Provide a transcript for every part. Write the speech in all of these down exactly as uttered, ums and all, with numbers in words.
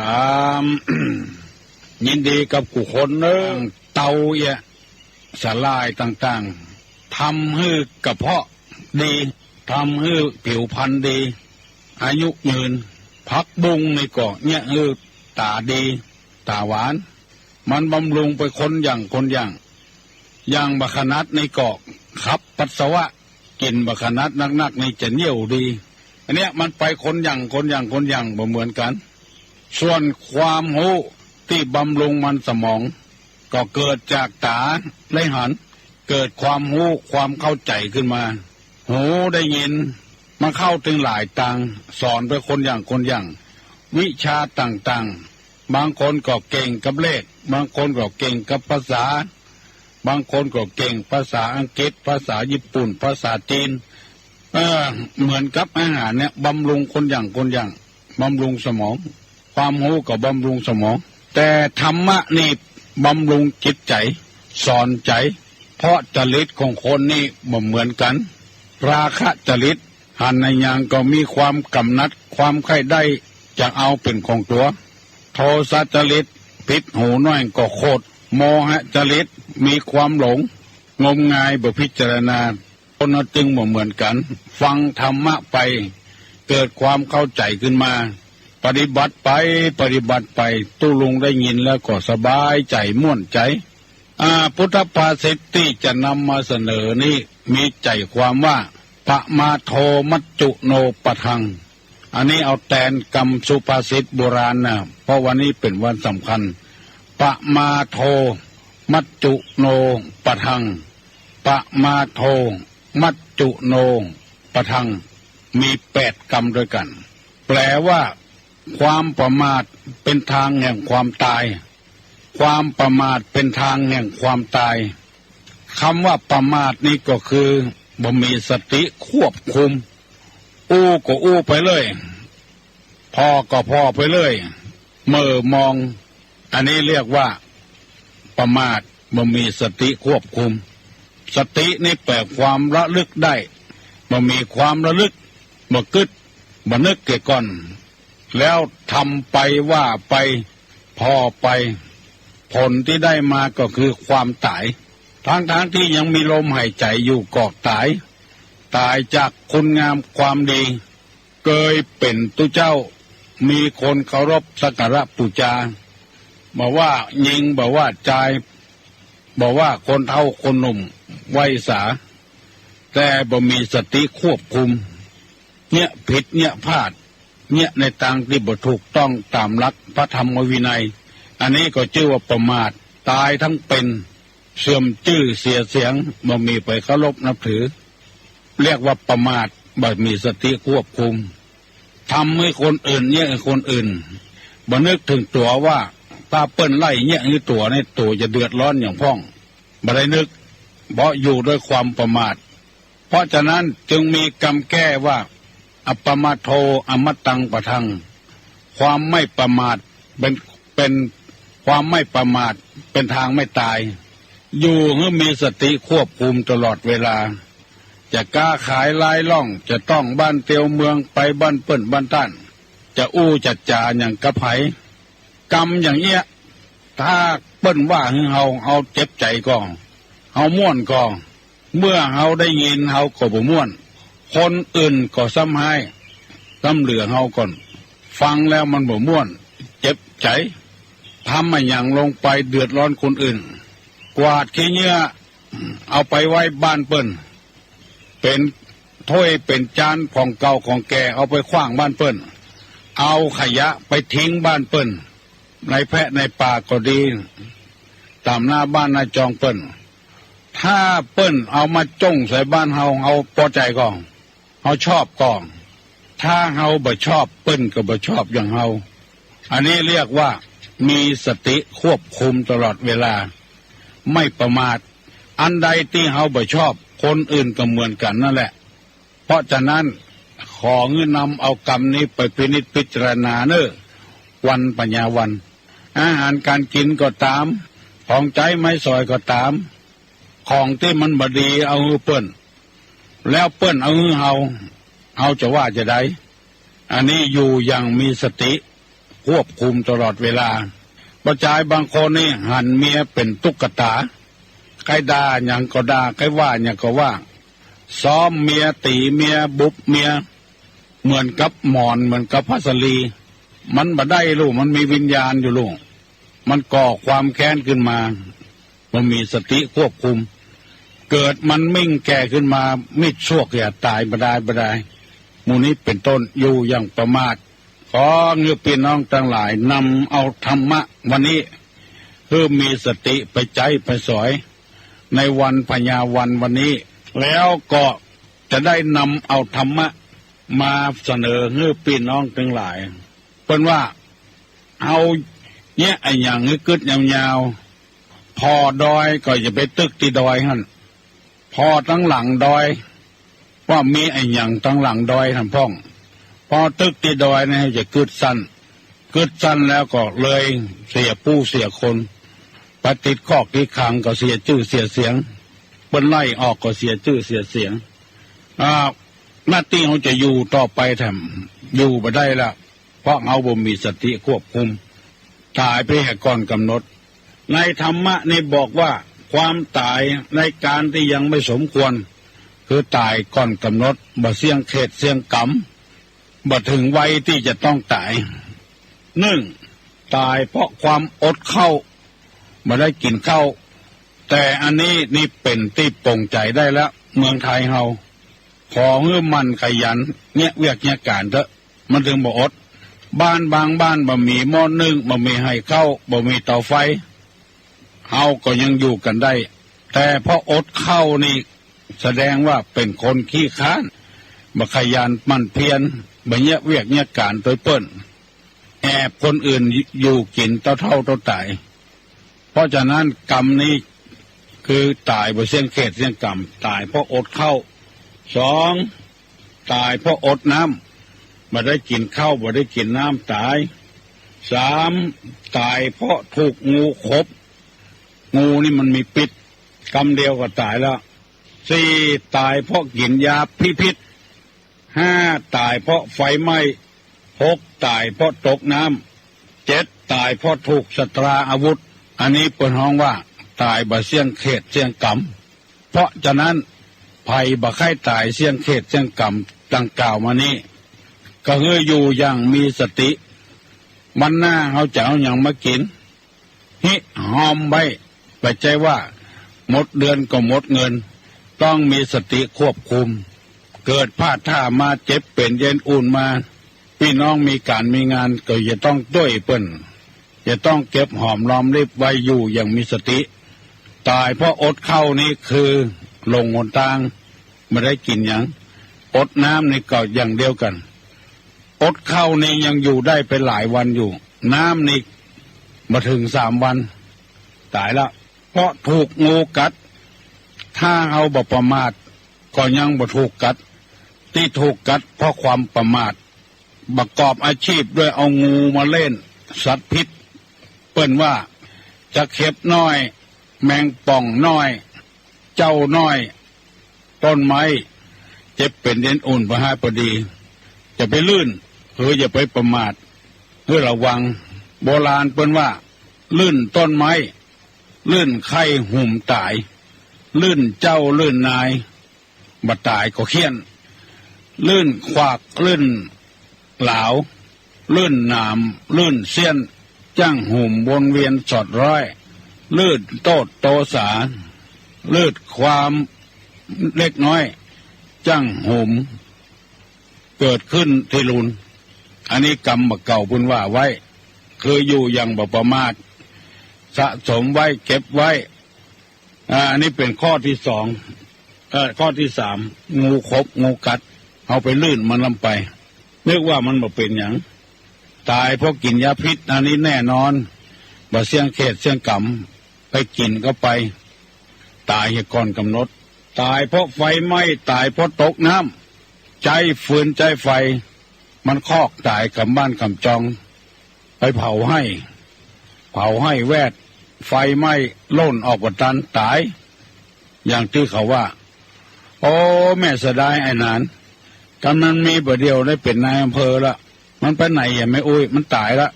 อ่า ยินดีกับกู้คนเน้อ เต้าเอี้ย สาหร่ายต่างๆ ทำหื้อกระเพาะดี ทำหื้อผิวพรรณดี อายุยืน ผักบุ้งนี่ก็เยียะหื้อต๋าดี ต๋าหวาน มันบำรุงไปคนอย่างคนอย่าง อย่างบักขะนัดนี่ก็ขับปัสสาวะ กิ๋นบักขะนัดนักๆ นี่จะเหนี่ยวดี อันเนี้ยมันไปคนอย่างคนอย่างคนอย่างบ่เหมือนกั๋น ส่วนความฮู้ตี้บำรุงมันสมอง ก็เกิดจากต๋าได้หัน เกิดความฮู้ความเข้าใจ๋ขึ้นมา หูได้ยิน มันเข้าเถิงหลายตาง สอนไปคนอย่างคนอย่าง วิชาต่างๆ บางคนก็เก่งกับเลข บางคนก็เก่งกับภาษา บางคนก็เก่งภาษาอังกฤษ ภาษาญี่ปุ่น ภาษาจีน เออ เหมือนกับอาหารเนี่ย บำรุงคนอย่างคนอย่าง บำรุงสมอง ความฮู้ก็บำรุงสมอง แต่ธรรมะนี่บำรุงจิตใจ๋ สอนใจ๋ เพราะจริตของคนนี่บ่เหมือนกั๋น ราคะจริต หันอะหยังก็มีความกำหนัด ความใค่ได้ จะเอาเป๋นของตั๋ว โทสะจริต ผิดหูน้อยก็โขด โมหะจริต มีความหลง งมงาย บ่พิจารณา คนเฮาจึงบ่เหมือนกั๋น ฟังธรรมะไป เกิดความเข้าใจ๋ขึ้นมา ปฏิบัติไป ปฏิบัติไป ตุ๊ลุงได้ยินแล้วก็สบายใจ๋ ม่วนใจ๋ อ่า พุทธภาษิตตี้จะนำมาเสนอนี้ มีใจ๋ความว่า ปะมาโท มัจจุโน ปะทัง อันนี้เอาแตนกำสุภาษิตโบราณนะ เพราะวันนี้เป๋นวันสำคัญ ปะมาโท มัจจุโน ปะทัง ปะมาโท มัจจุโน ปะทัง มีแปดกำด้วยกั๋น แปลว่า ความประมาทเป๋นตางแห่งความต๋าย ความประมาทเป๋นตางแห่งความต๋าย กำว่าประมาทนี่ก็คือ บ่มีสติควบคุม อู้ก็อู้ไปเรื่อย ผ่อก็ผ่อไปเรื่อย เหม่อมอง อันนี้เรียกว่า ประมาท บ่มีสติควบคุม สตินี่แป๋ความระลึกได้ บ่มีความระลึก บ่กึ๊ด บ่นึกเสียก่อน แล้วทำไปว่าไป ผ่อไป ผลตี้ได้มาก็คือความต๋าย ทั้งๆ ตี้ยังมีลมหายใจ๋อยู่ก็ต๋าย ต๋ายจากคุณงามความดี เกยเป๋นตุ๊เจ้า มีคนเคารพสักการะปู๋จา บ่ว่าญิง บ่ว่าจาย บ่ว่าคนเฒ่าคนหนุ่มวัยสา แต่บ่มีสติควบคุม เยียะผิดเยียะพลาด เยียะในตางตี้บ่ถูกต้องต๋ามหลักพระธรรมวินัย อันนี้ก็จื้อว่าประมาท ต๋ายทั้งเป๋น เสื่อมจื้อเสียเสียง บ่มีใผเคารพนับถือ เรียกว่าประมาท บ่มีสติควบคุม ทำหื้อคนอื่น เยียะหื้อคนอื่น บ่นึกเถิงตั๋วว่า ถ้าเปิ้นไล่เยียะหื้อตั๋วนี่ ตั๋วจะเดือดร้อนอย่างพ่อง บ่ได้นึก เพราะอยู่ด้วยความประมาท เพราะฉะนั้นจึงมีกำแก้ว่า อัปปะมาทโท อมตัง ปะทัง ความไม่ประมาทเป๋น เป๋น ความไม่ประมาทเป๋นตางไม่ต๋าย อยู่หื้อมีสติควบคุมตลอดเวลา จะก๊าขายลายล่อง จะต้องบ้านเตียวเมือง ไปบ้านเปิ้นบ้านต้าน จะอู้จะจ๋าหยังกับใผ กำอย่างเอี้ย ถ้าเปิ้นว่าหื้อเฮา เฮาเจ็บใจ๋ก่อ เฮาม่วนก่อ เมื่อเฮาได้ยินเฮาก็บ่ม่วน คนอื่นก็ซ้ำฮ้าย ซ้ำเหลือเฮาก่อน ฟังแล้วมันบ่ม่วน เจ็บใจ๋ ทำอะหยังลงไปเดือดร้อนคนอื่น กวาดขี้เยื่อ เอาไปไว้บ้านเปิ้น เป๋นถ้วยเป๋นจานของเก่าของแก่ เอาไปขว้างบ้านเปิ้น เอาขยะไปทิ้งบ้านเปิ้น ในแพะในป่าก็ดี ต๋ามหน้าบ้านหน้าจองเปิ้น ถ้าเปิ้นเอามาจ้งใส่บ้านเฮา เฮาปอใจ๋ก่อ เฮาชอบก่อ ถ้าเฮาบ่ชอบ เปิ้นก็บ่ชอบอย่างเฮา อันนี้เรียกว่ามีสติควบคุมตลอดเวลา ไม่ประมาท อันใดตี้เฮาบ่ชอบ คนอื่นก็เหมือนกั๋นนั่นแหละ เพราะฉะนั้น ขอหื้อนำเอากำนี้ไปพินิจพิจารณาเน้อ วันปัญญาวัน อาหารก๋านกิ๋นก็ต๋าม ของใจ๊ไม้สอยก็ต๋าม ของตี้มันบ่ดีเอาหื้อเปิ้น แล้วเปิ้นเอาหื้อเฮา เฮาจะว่าจาใด อันนี้อยู่อย่างมีสติ ควบคุมตลอดเวลา ป้อจายบางคนนี่หันเมียเป๋นตุ๊กตา ใค่ด่าหยังก็ด่า ใค่ว่าหยังก็ว่า ซ้อมเมีย ตี๋เมีย บุบเมีย เหมือนกับหมอน เหมือนกับผ้าสาลี มันบ่ได้ลูก มันมีวิญญาณอยู่ลูก มันก่อความแค้นขึ้นมา บ่มีสติควบคุม เกิดมันมิ่งแก่ขึ้นมา มิดซวกเหียต๋ายบ่ดายบ่ดาย หมู่นี้เป๋นต้น อยู่อย่างประมาท ขอหื้อปี้น้องตังหลายนำเอาธรรมะวันนี้ หื้อมีสติไปใจ๊ไปสอย ในวันพญาวันวันนี้ แล้วก็จะได้นำเอาธรรมะมาเสนอหื้อปี้น้องตังหลาย เปิ้นว่า เอาเยียะอะหยังหื้อกึ๊ดยาวๆ ผ่อดอยก็อย่าไปตึกตี้ดอยหั้น ผ่อตังหลังดอย ว่ามีอะหยังตังหลังดอยหั้นพ่อง ผ่อตึกตี้ดอยนี่จะกึ๊ดสั้น กึ๊ดสั้นแล้วก็เลยเสียผู้เสียคน ไปติดคอกติดขังก็เสียจื้อเสียเสียง เปิ้นไล่ออกก็เสียจื้อเสียเสียง อ่า หน้าตี้เฮาจะอยู่ต่อไปแถมอยู่บ่ได้ละ เพราะเฮาบ่มีสติควบคุม ต๋ายไปเหียก่อนก๋ำหนด ในธรรมะนี่บอกว่า ความต๋ายในก๋านตี้ยังไม่สมควร คือต๋ายก่อนก๋ำหนด บ่เสี้ยงเขตเสี้ยงก๋รรม บ่เถิงวัยตี้จะต้องต๋าย นึ่ง ต๋ายเพราะความอดข้าว บ่ได้กิ๋นข้าว แต่อันนี้นี่เป๋นตี้ปลงใจ๋ได้แล้ว เมืองไทยเฮา ขอหื้อหมั่นขยันเยียะเวียกเยียะก๋านเต๊อะ มันเถิงบ่อด บ้านบางบ้านบ่มีหม้อนึ่ง บ่มีไหข้าว บ่มีเตาไฟ เฮาก็ยังอยู่กั๋นได้ แต่เพราะอดข้าวนี่แสดงว่าเป๋นคนขี้คร้าน บ่ขยันหมั่นเพียร บ่เยียะเวียกเยียะก๋านตวยเปิ้น แอบคนอื่นอยู่กิ๋นเต้าเฒ่าเต้าต๋าย เพราะฉะนั้นก๋รรมนี้คือต๋ายบ่เสี้ยงเขตเสี้ยงก๋รรม ต๋ายเพราะอดข้าว สอง ต๋ายเพราะอดน้ำ บ่ได้กิ๋นข้าว บ่ได้กิ๋นน้ำ ต๋าย สาม ต๋ายเพราะถูกงูขบ งูนี่มันมีปิ๊ษ กำเดียวก็ต๋ายแล้ว สี่ ต๋ายเพราะกิ๋นยาพิษ ห้า ต๋ายเพราะไฟไหม้ หก ต๋ายเพราะตกน้ำ เจ็ด ต๋ายเพราะถูกศัตราอาวุธ อันนี้เปิ้นฮ้องว่าต๋ายบ่เสี้ยงเขตเสี้ยงก๋รรม เพราะฉะนั้น ใผบ่ใค่ต๋ายเสี้ยงเขตเสี้ยงก๋รรมดังกล่าวมานี้ ก็คืออยู่อย่างมีสติ วันหน้าเฮาจะเอาหยังมากิ๋น ฮิฮอมไว้ บ่ใจ้ว่าหมดเดือนก็หมดเงิน ต้องมีสติควบคุม เกิดพลาดท่ามา เจ็บเป๋นเย็นอุ่นมา ปี้น้องมีก๋านมีงานก็จะต้องจ้วยเปิ้น จะต้องเก็บหอมรอมริบไว้ อยู่อย่างมีสติ ต๋ายเพราะอดข้าวนี้คือหลงหนตาง บ่ได้กิ๋นหยัง อดน้ำนี่ก็อย่างเดียวกั๋น อดข้าวนี่ยังอยู่ได้ไปหลายวันอยู่ น้ำนี่บ่เถิงสามวัน ต๋ายละ เพราะถูกงูกัด ถ้าเฮาบ่ประมาท ก็ยังบ่ถูกกัด ตี้ถูกกัดเพราะความประมาท ประกอบอาชีพด้วยเอางูมาเล่น สัตว์พิษ เปิ้นว่า ตะเข็บน้อย แมงป่องน้อย เจ้าน้อย ต้นไม้ เจ็บเป๋นเย็นอุ่น บ่ฮ้ายบ่ดี อย่าไปลื่น คืออย่าไปประมาท หื้อระวัง โบราณเปิ้นว่า ลื่นต้นไม้ ลื่นไข่หุมต๋าย ลื่นเจ้าลื่นนาย บ่ต๋ายก็เฆี่ยน ลื่นขวากลื่นหลาว ลื่นหนามลื่นเสี้ยน จั้งหุมวนเวียนสอดร้อย ลื่นโต้ษโตษา ลื่นความเล็กน้อย จั้งหุมเกิดขึ้นตี้รุน อันนี้กำบ่าเก่าเปิ้นว่าไว้ คืออยู่อย่างบ่ประมาท สะสมไว้ เก็บไว้ อ่า อันนี้เป๋นข้อตี้สอง เอ่อ ข้อตี้สาม งูขบ งูกัด เฮาไปลื่นมันลำไป นึกว่ามันบ่เป๋นหยัง ต๋ายเพราะกิ๋นยาพิษ อันนี้แน่นอน บ่เสี้ยงเขตเสี้ยงก๋รรม ไปกิ๋นเข้าไป ต๋ายเหียก่อนก๋ำหนด ต๋ายเพราะไฟไหม้ ต๋ายเพราะตกน้ำ ใจ๊ฟืนใจ๊ไฟ มันคอกต๋ายก๋ำบ้านก๋ำจอง ไปเผาไฮ่ เผาไฮ่แวด ไฟไหม้โล่นออกบ่ตัน ต๋าย อย่างตี้เขาว่า โอ้ แม่เสียดายไอ้หนาน กำนันมีบ่าเดี่ยวได้เป๋นนายอำเภอละ มันไปไหนอะแม่อุ๊ย มันต๋ายละ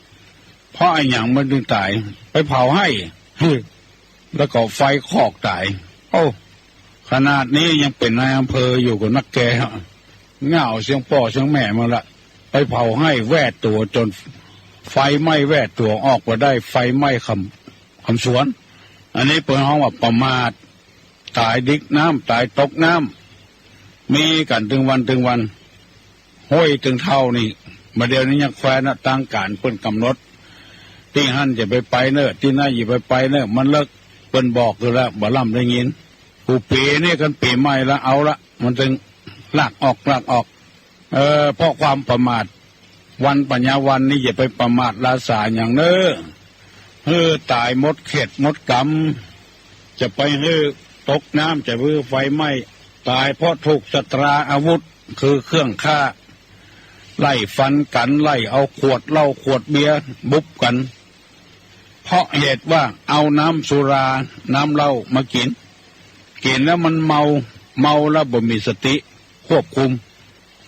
เพราะอะหยังมันจึงต๋าย ไปเผาไฮ่ แล้วก็ไฟคอกต๋าย โอ้ ขนาดนี้ยังเป๋นนายอำเภออยู่ก็นักแก เหง้าเสี้ยงป้อเสี้ยงแม่มันละ ไปเผาไฮ่แว่ตั๋วจ๋นไฟไหม้แว่ตั๋ว ออกบ่ได้ ไฟไหม้ค่ำ ค่ำสวน อันนี้เปิ้นฮ้องว่าประมาท ต๋ายดิกน้ำ ต๋ายตกน้ำ มีกั๋นตึงวันตึงวัน ห้วยตึงเท่านี่ บ่าเดี่ยวนี้ยังแควนน่ะ ตางก๋านเปิ้นก๋ำหนด ตี้หั้นจะไปไปเน่อ ตี้นั่นจะไปไปเน่อ มันเลิก เปิ้นบอกอยู่แล้ว บ่าล่ำได้ยิน กู้ปี๋นี่กั๋นปี๋ใหม่ละ เอาละ มันตึงลักออก ลักออก เออ เพราะความประมาท วันปัญญาวันนี้อย่าไปประมาทลาสาหยังเน่อ หื้อต๋ายหมดเขตหมดก๋ำ จะไปหื้อตกน้ำ จะหื้อไฟไหม้ ต๋ายเพราะถูกสัตราอาวุธ คือเครื่องฆ่า ไล่ฟันกั๋น ไล่เอาขวดเหล้าขวดเบียร์บุบกั๋น เพราะเหตุว่าเอาน้ำสุรา น้ำเหล้ามากิ๋น กิ๋นแล้วมันเมา เมาแล้วบ่มีสติควบคุม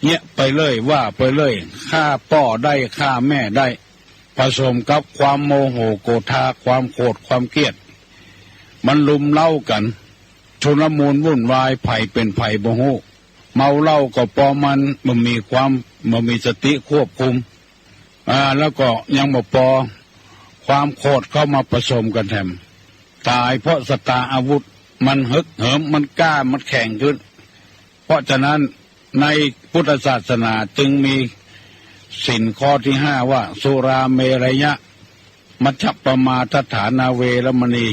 เยียะไปเรื่อย ว่าไปเรื่อย ฆ่าป้อได้ ฆ่าแม่ได้ ผสมกับความโมโหโกรธา ความโขด ความเกลียด มันรุมเร้ากั๋น ชุลมุนวุ่นวาย ใผเป๋นใผบ่ฮู้ เมาเหล้าก็ปอมัน บ่มีความ บ่มีสติควบคุม อ่า แล้วก็ยังบ่ปอ ความโขดเข้ามาผสมกั๋นแถม ต๋ายเพราะสัตราอาวุธ มันฮึกเหิม มันกล้า มันแข็งขึ้น เพราะฉะนั้นในพุทธศาสนาจึงมีศีลข้อตี้ห้าว่า สุราเมรยะ มัชฌัปปมาทัฏฐานาเวรมณี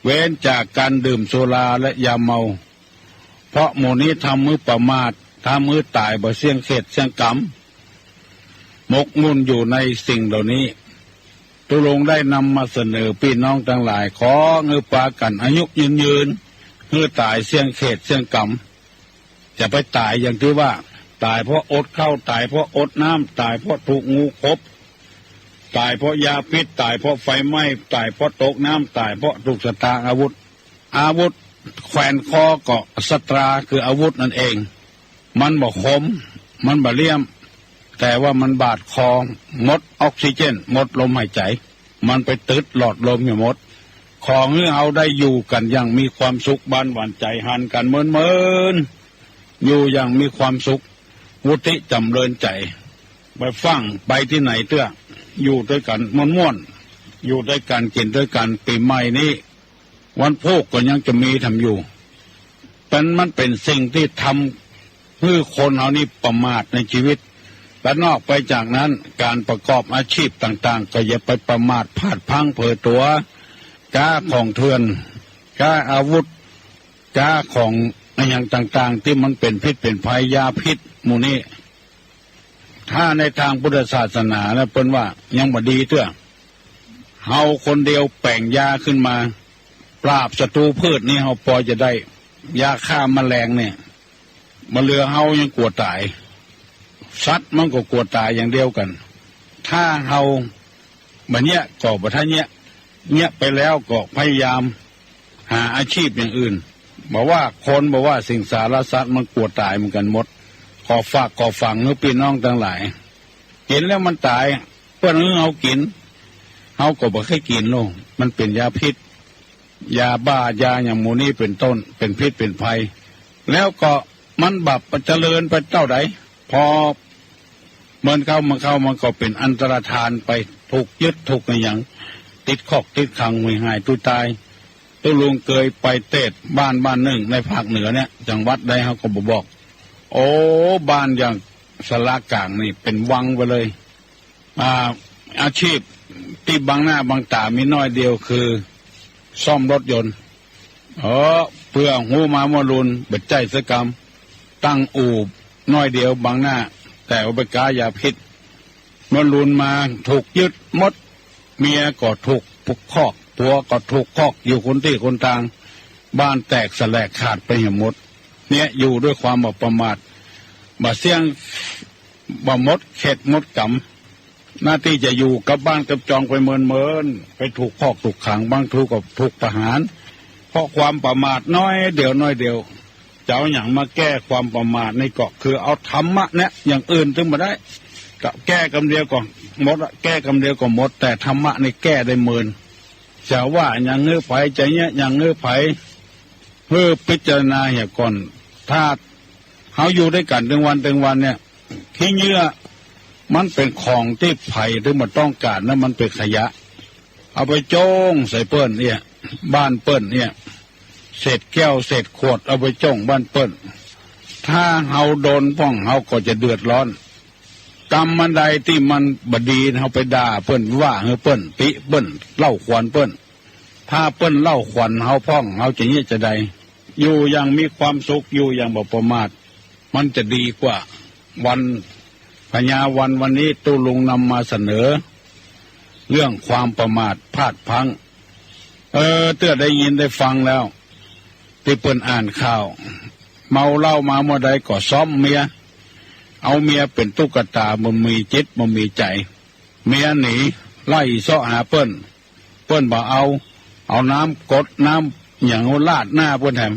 เว้นจากการดื่มสุราและยาเมา เพราะหมู่นี้ทำหื้อประมาท ทำหื้อต๋ายบ่เสี้ยงเขตเสี้ยงก๋ำ หมกมุ่นอยู่ในสิ่งเหล่านี้ ตุ๊ลุงได้นำมาเสนอปี้น้องตังหลาย ขอหื้อปากั๋นอายุยืนยืน หื้อต๋ายเสี้ยงเขตเสี้ยงก๋ำ จะไปต๋ายอย่างตี้ว่า ต๋ายเพราะอดข้าว ต๋ายเพราะอดน้ำ ต๋ายเพราะถูกงูขบ ต๋ายเพราะยาพิษ ต๋ายเพราะไฟไหม้ ต๋ายเพราะตกน้ำ ต๋ายเพราะถูกสัตราอาวุธ อาวุธแขวนคอก็สัตรา คืออาวุธนั่นเอง มันบ่คม มันบ่เลี่ยม แต่ว่ามันบาดคอ หมดออกซิเจน หมดลมหายใจ๋ มันไปตึดหลอดลมอยู่หมด ขอหื้อเฮาได้อยู่กั๋นอย่างมีความสุข บ้านหวานใจ๋หันกั๋นเมินๆ อยู่อย่างมีความสุข วุฒิจ๋ำเริญใจ๋ ไปฟั่งไปตี้ไหนเตื้อ อยู่ตวยกั๋นม่วนๆ อยู่ตวยกั๋น กิ๋นตวยกั๋น ปี๋ใหม่นี้ วันพูกก็ยังจะมีทำอยู่ เป๋น มันเป๋นสิ่งตี้ทำหื้อคนเฮานี่ประมาทในชีวิต และนอกไปจากนั้น ก๋านประกอบอาชีพต่างๆ ก็อย่าไปประมาทพลาดพลั้งเผลอตั๋ว ก๊าของเถื่อน ก๊าอาวุธ ก๊าของอะหยังต่างๆ ตี้มันเป๋นพิษเป๋นภัย ยาพิษหมู่นี้ ถ้าในตางพุทธศาสนาแล้วเปิ้นว่ายังบ่ดีเตื้อ เฮาคนเดียวแป๋งยาขึ้นมา ปราบศัตรูพืชนี่เฮาปอจะได้ ยาฆ่าแมลงเนี่ย บ่เหลือเฮายังกั๋วต๋าย สัตว์มันก็กั๋วต๋ายอย่างเดียวกั๋น ถ้าเฮาบ่เยียะก็บ่ถ้าเยียะ เยียะไปแล้วก็พยายามหาอาชีพอย่างอื่น บ่ว่าคนบ่ว่าสิงสารสัตว์มันกั๋วต๋ายเหมือนกั๋นหมด ขอฝากขอฝังหื้อปี้น้องตังหลาย กิ๋นแล้วมันต๋าย เปิ้นหื้อเฮากิ๋น เฮาก็บ่ใค่กิ๋นลง มันเป๋นยาพิษ ยาบ้ายาหยังหมู่นี้เป๋นต้น เป๋นพิษเป๋นภัย แล้วก็มันบ่เจริญไปเต้าใด ปอมันเข้า มันเข้า มันก็เป๋นอันตรธานไป ถูกยึดถูกอะหยัง ติดคอกติดขัง หวยหายตุ๊ยตาย ตุ๊ลุงเกยไปเตศน์บ้านบ้านนึ่งในภาคเหนือเนี่ย จังหวัดใดเฮาก็บ่บอก โอ้ บ้านอย่างสารากลางนี่เป๋นวังไปเลย อ่า อาชีพตี้บังหน้าบังต๋ามีน้อยเดียวคือซ่อมรถยนต์ เออ เปื้อฮู้มามั่วลุน บ่ใจ้สักกำ ตั้งอู่น้อยเดียวบังหน้า แต่ว่าไปก๊ายาพิษ มั่วลุนมาถูกยึดหมด เมียก็ถูกคอก ผัวก็ถูกคอก อยู่คนตี้คนตาง บ้านแตกสะแหลกขาดไปเหียหมด เนี่ย อยู่ด้วยความบ่ประมาท บ่เสี้ยง บ่หมดเขตหมดก๋ำ หน้าตี้จะอยู่กับบ้านกับจองไปเมินๆ ไปถูกคอกถูกขัง บางทีก็ถูกประหาร เพราะความประมาทน้อยเดียวน้อยเดียว จะเอาหยังมาแก้ความประมาทนี่ ก็คือเอาธรรมะเนี่ย อย่างอื่นตึงบ่ได้ ก็แก้กำเดียวก็หมดอะ แก้กำเดียวก็หมด แต่ธรรมะนี่แก้ได้หมื่น จะว่าหยังหื้อใผ จะเยียะหยังหื้อใผ หื้อพิจารณาเหียก่อน ถ้าเฮาอยู่ตวยกั๋นตึงวันตึงวันเนี่ย ขี้เหยื่อมันเป๋นของตี้ใผที่บ่ต้องก๋านนะ มันเป๋นขยะ เอาไปจ้งใส่เปิ้นเนี่ย บ้านเปิ้นเนี่ย เศษแก้วเศษขวดเอาไปจ้งบ้านเปิ้น ถ้าเฮาโดนพ่องเฮาก็จะเดือดร้อน กรรมอันใดตี้มันบ่ดี เฮาไปด่าเปิ้น ว่าหื้อเปิ้น ติเปิ้น เล่าขวัญเปิ้น ถ้าเปิ้นเล่าขวัญเฮาพ่อง เฮาจะเยียะจาใด อยู่อย่างมีความสุข อยู่อย่างบ่ประมาท มันจะดีกว่า วันพญาวัน วันนี้ตุ๊ลุงนำมาเสนอ เรื่องความประมาทพลาดพลั้ง เออ เตื้อได้ยินได้ฟังแล้ว ตี้เปิ้นอ่านข่าว เมาเหล้ามาเมื่อใดก็ซ้อมเมีย เอาเมียเป๋นตุ๊กตา บ่มีจิตบ่มีใจ๋ เมียหนี ไล่เซาะหาเปิ้น เปิ้นบ่เอา เอาน้ำกรดน้ำหยังราดหน้าเปิ้นแถม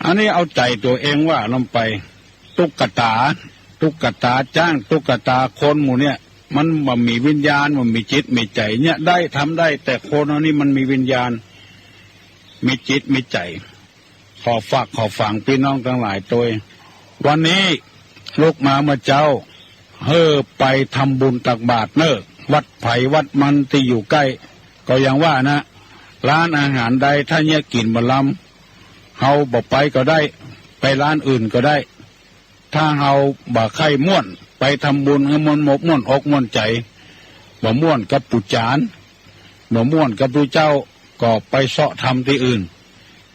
อันนี้เอาใจ๋ตั๋วเองว่าลำไป ตุ๊กตา ตุ๊กตาจ๊าง ตุ๊กตาคนหมู่เนี่ย มันบ่มีวิญญาณ บ่มีจิตมีใจ๋ เนี่ยได้ ทำได้ แต่คนอันนี้มันมีวิญญาณ มีจิตมีใจ๋ ขอฝากขอฝังปี้น้องตังหลายตวย วันนี้ลุกมาเมื่อเจ๊า หื้อไปทำบุญตักบาตรเน่อ วัดใผวัดมันตี้อยู่ใก้ ก็อย่างว่านะ ร้านอาหารใดถ้าเยียะกิ๋นบ่ลำ เฮาบ่ไปก็ได้ ไปร้านอื่นก็ได้ ถ้าเฮาบ่ใค่ม่วน ไปทำบุญหื้อมันม่วนอกม่วนใจ๋ บ่ม่วนกับปู่จารย์ บ่ม่วนกับตุ๊เจ้า ก็ไปเซาะทำตี้อื่น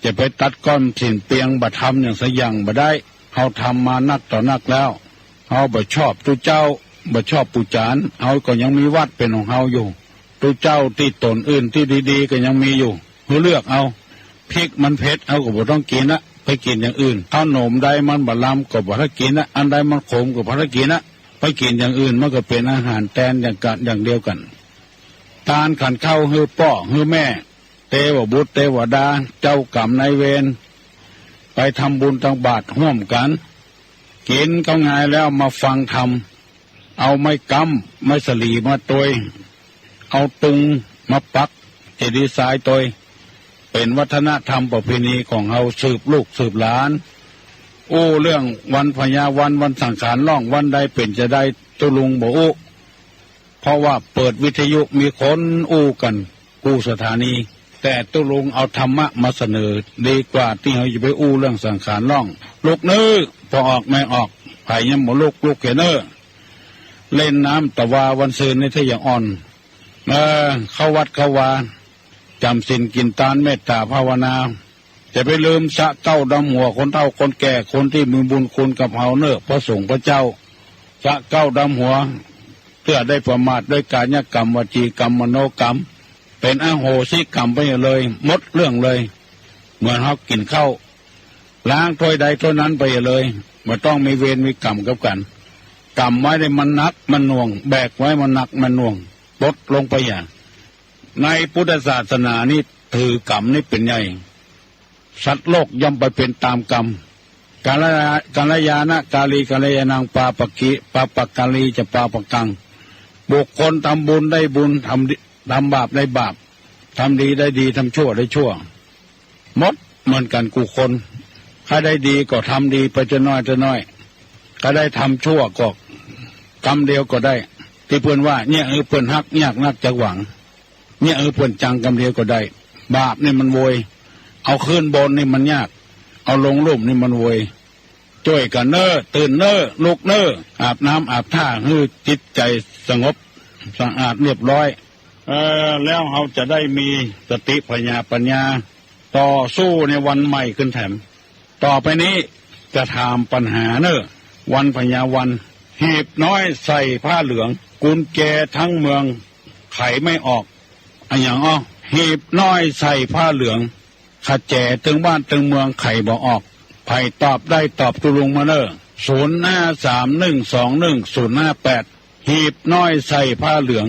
จะไปตัดก้อนถิ้นเปียงบ่ทำอย่างสักอย่างบ่ได้ เฮาทำมานักต่อนักแล้ว เฮาบ่ชอบตุ๊เจ้า บ่ชอบปู่จารย์ เฮาก็ยังมีวัดเป๋นของเฮาอยู่ ตุ๊เจ้าตี้ต๋นอื่นตี้ดีๆ ก็ยังมีอยู่ หื้อเลือกเอา พริกมันเผ็ด เฮาก็บ่ต้องกิ๋นละ ไปกิ๋นอย่างอื่น ขนมใดมันบ่ลำก็บ่ต้องกิ๋นละ อันใดมันขมก็บ่ต้องกิ๋นละ ไปกิ๋นอย่างอื่น มันก็เป๋นอาหารแตนอย่างกั๋น อย่างเดียวกั๋น ก๋านขันข้าวหื้อป้อหื้อแม่ เตวบุตรเตวดา เจ้ากรรมนายเวร ไปทำบุญตักบาตรฮ่วมกั๋น กิ๋นข้าวงายแล้วมาฟังธรรม เอาไม้กำไม้สะหลีมาตวย เอาตุงมาปักเจดีย์ทรายตวย เป๋นวัฒนธรรมประเพณีของเฮาสืบลูกสืบหลาน อู้เรื่องวันพญาวัน วันสังขารล่อง วันใดเป๋นจาใด ตุ๊ลุงบ่อู้ เพราะว่าเปิดวิทยุมีคนอู้กั๋นกู้สถานี แต่ตุ๊ลุงเอาธรรมะมาเสนอ ดีกว่าตี้เฮาจะไปอู้เรื่องสังขารล่อง ลุกเน่อ ป้อออกแม่ออก ใผยังบ่ลุก ลุกเหียเน่อ เล่นน้ำตะวาวันซืนนี่ถ้าอย่างอ่อน เออ เข้าวัดเข้าวา จ๋ำศีลกิ๋นตาน เมตตาภาวนา จะไปลืมสระเก๊าดำหัวคนเฒ่าคนแก่ คนตี้มีบุญคุณกับเฮาเน่อ พระสงฆ์พระเจ้า สระเก๊าดำหัว เตื้อได้ประมาทด้วยกายกรรม วจีกรรม มโนกรรม เป๋นอโหสิกรรมไปเลย หมดเรื่องเลย เหมือนเฮากิ๋นข้าว ล้างถ้วยใดถ้วยนั้นไปเลย บ่ต้องมีเวรมีกรรมกับกั๋น กำไว้นี่มันหนักมันหน่วง แบกไว้มันหนักมันหน่วง ปลดลงไปอย่า ในพุทธศาสนานี่ถือกรรมนี่เป๋นใหญ่ สัตว์โลกย่อมไปเป๋นตามกรรม กัลยา- กัลยาณกาลีกัลยาณัง ปาปะกิ- ปาปะกาลีจะปาปะกัง บุคคลทำบุญได้บุญ ทำดี- ทำบาปได้บาป ทำดีได้ดี ทำชั่วได้ชั่ว หมดเหมือนกั๋นกู้คน ใค่ได้ดีก็ทำดีไปเตื้อน้อยเตื้อน้อย ใค่ได้ทำชั่วก็กรรมเดียวก็ได้ ตี้เปิ้นว่า เยียะหื้อเปิ้นฮัก ยากนักจักหวัง เยียะหื้อเปิ้นจังกำเดียวก็ได้ บาปนี่มันโวย เอาขึ้นบนนี่มันยาก เอาลงลุ่มนี่มันโวย จ้วยกั๋นเน่อ ตื่นเน่อ ลุกเน่อ อาบน้ำอาบท่า หื้อจิตใจ๋สงบสะอาดเรียบร้อย เออ แล้วเฮาจะได้มีสติผญาปัญญา ต่อสู้ในวันใหม่ขึ้นแถม ต่อไปนี้จะถามปัญหาเน่อ วันพญาวัน หีบน้อยใส่ผ้าเหลือง กุญแจทั้งเมืองไขไม่ออก อะหยังอ้อ หีบน้อยใส่ผ้าเหลือง ขะแจตึงบ้านตึงเมืองไขบ่ออก ใผตอบได้ตอบตุ๊ลุงมาเน่อ ศูนย์ห้าสามหนึ่งสองหนึ่งศูนย์ห้าแปด หีบน้อยใส่ผ้าเหลือง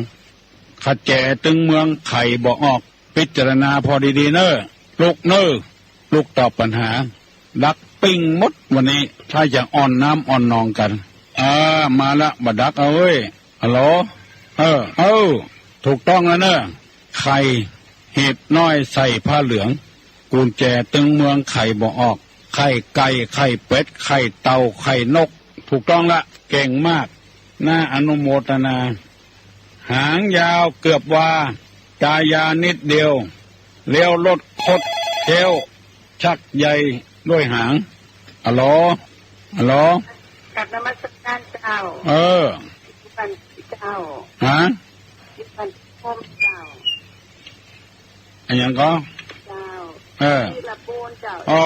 ขะแจตึงเมืองไขบ่ออก พิจารณาผ่อดีๆ เน่อ ลุกเน่อ ลุกตอบปัญหา ดักปิ้งหมดวันนี้ ถ้าจะอ่อนน้ำอ่อนนองกั๋น อ่า มาละ บ่ดักเอาเว้ย ฮัลโหล เออ เออ ถูกต้องแล้วเนอะ ไข่หีบน้อยใส่ผ้าเหลือง กุญแจตึงเมืองไขบ่ออก ไข่ไก่ ไข่เป็ด ไข่เต่า ไข่นก ถูกต้องละ เก่งมาก น่าอนุโมทนา หางยาวเกือบวา กายานิดเดียว เลี้ยวรถคดเคี้ยว ชักใยด้วยหาง อะโหล อะโหล กราบนมัสการเจ้า เออ อยู่บ้านเจ้า ฮะ อยู่บ้านพรมเจ้า อะหยังก็ เจ้า เออ ที่ละปูนเจ้า อ๋อ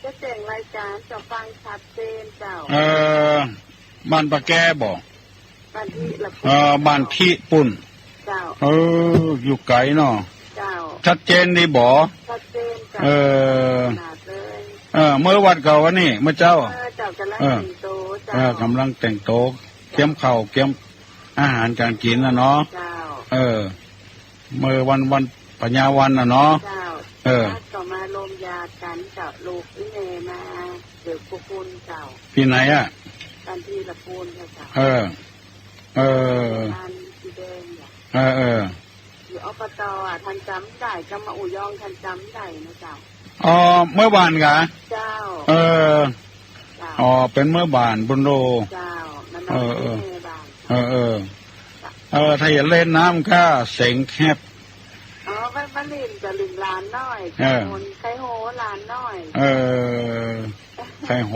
จะแจ้งรายการเจ้าฟังชัดเจนเจ้า เออ บ้านปะแกบ่ บ้านที่ละปูน เออ บ้านที่ปูน เจ้า เออ อยู่ไกลเนาะ เจ้า ชัดเจนดีบ่ ชัดเจนเจ้า เออ ขนาดเลย เออ เมื่อวันเก่าวันนี้ เมื่อเจ้า เออ เจ้ากำลัง เออ แต่งโตเจ้า เออ กำลังแต่งโต เกียมข้าว เกียมอาหารการกิ๋นน่ะเนาะ เจ้า เออ เมื่อวัน วันพญาวันน่ะเนาะ เจ้า เออ ก็มาลมยากั๋นเจ้า ลูกอีแม่มา เดี๋ยวพวกคุณเจ้า ที่ไหนอะ บ้านที่ละปูนเจ้า เออ เออ บ้านสีแดงเนี่ย เออ เออ อยู่ อบต. อะ ท่านจ๋ำได้ ก็มาอู่ยอง ท่านจ๋ำได้นะเจ้า อ๋อ เมื่อวานกะ เจ้า เออ เจ้า อ๋อ เป๋นเมื่อวานปู้นโล เจ้า มันมา เออ เออ ที่แม่บ้าน เออ เออ เจ้า เออ ถ้าอยากเล่นน้ำก็เสียงแหบ อ๋อ มัน มันเล่นกับหลินหลานน้อย เออ คนไคโฮหลานน้อย เออ ไคโฮ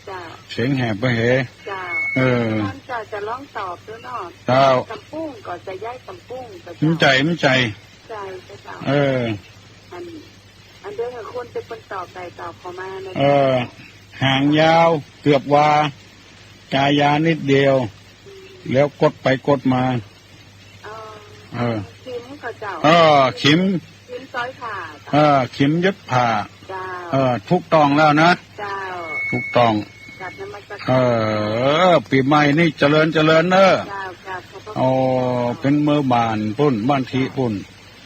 เจ้า เสียงแหบไปเห เจ้า เออ ท่านเจ้าจะลองตอบดูเนาะ เจ้า กำปุ้งก็จะย้ายกำปุ้งก็เจ้า มันใจ๋ มันใจ๋ ใจ๋เจ้า เออ อัน อันเดียวกับคนเป็นคนตอบได้ตอบเข้ามานะ เออ หางยาวเกือบวา กายานิดเดียว อืม แล้วกดไปกดมา อ๋อ เออ ขิมก็เจ้า เออ ขิม ขิมซ้อยผ้าเจ้า เออ ขิมเย็บผ้า เจ้า เออ ถูกต้องแล้วนะ เจ้า ถูกต้อง กราบนมัสการ เออ ปี๋ใหม่นี่เจริญเจริญเนอะ เจ้า เจ้า ขอบพระคุณ โอ้ เป๋นเมื่อบ้านปู้น บ้านที่ปู้น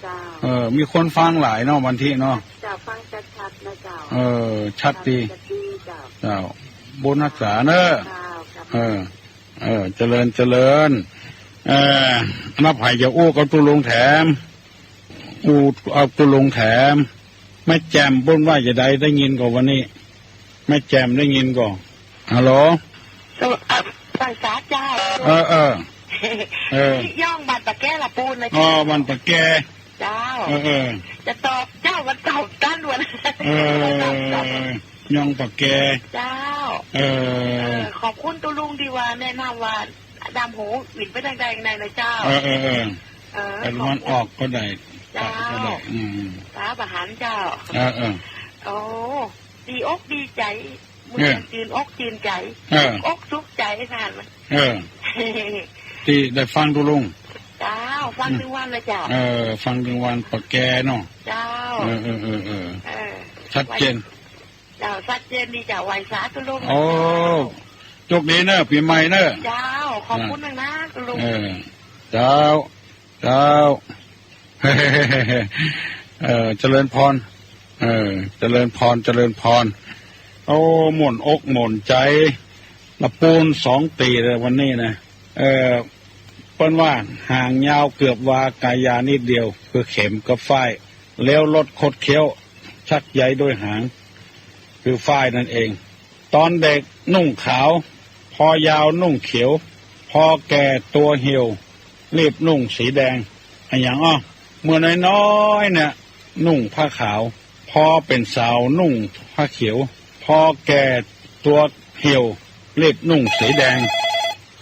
เจ้า เออ มีคนฟังหลายเนาะ บ้านที่เนาะ เจ้า ฟังชัดๆ นะเจ้า เออ ชัดดี ชัดดีเจ้า เจ้า บุญรักษาเนอะ เจ้า เจ้า เออ เออ เจริญเจริญ เออ อันนั้นใผจะอู้กับตุ๊ลุงแถม อู้ เอาตุ๊ลุงแถม แม่แจ่มปู้นว่าจะใด ได้ยินก่อวันนี้ แม่แจ่มได้ยินก่อ ฮัลโหล สว- เอ่อ ไหว้สาเจ้า เออ เออ เออ ย่องบ้านปะแกละปูนนะ อ๋อ เจ้า บ้านปะแก เจ้า เออ เออ จะตอบเจ้า วันเก่าต้านวัน เออ ย่องปะแก เจ้า เออ เออ ขอบคุณตุ๊ลุงตี้ว่าแนะนำว่าดำหูหวินไปตางใดตางใดนะเจ้า เออ เออ เออ เออ ไปตะวันออกก็ได้ เจ้า ตัดก็ได้ อืม สาบหารเจ้า เออ เออ โอ้ ดีอกดีใจ๋ เมื่อ เออ จืนอกจืนใจ๋ เออ อกสุขใจ๋ท่าน เออ ตี้ได้ฟังตุ๊ลุง เจ้า ฟังตึงวันเลยเจ้า เออ ฟังตึงวันปะแกเนาะ เจ้า เออ เออ เออ เออ เออ ชัดเจน เจ้า ชัดเจนดีเจ้า ไหว้สาตุ๊ลุง โอ้ โชคดีเนอะ ปี๋ใหม่เนอะ เจ้า ขอบคุณมากนะตุ๊ลุง เออ เจ้า เจ้า เออ เจริญพร เออ เจริญพร เจริญพร โอ้ หม่นอกหม่นใจ๋ ละปูนสองตี้เลยวันนี้นะ เออ เปิ้นว่าหางยาวเกือบวา กายานิดเดียว คือเข็มกับฝ้าย แล้วรถคดเคี้ยว ชักใยด้วยหาง คือฝ้ายนั่นเอง ต๋อนเด็กนุ่งขาว พอยาวนุ่งเขียว พอแก่ตั๋วเหี่ยว รีบนุ่งสีแดง อะหยังอ้อ เมื่อน้อยๆ เนี่ย นุ่งผ้าขาว พอเป๋นสาวนุ่งผ้าเขียว พอแก่ตั๋วเหี่ยว รีบนุ่งสีแดง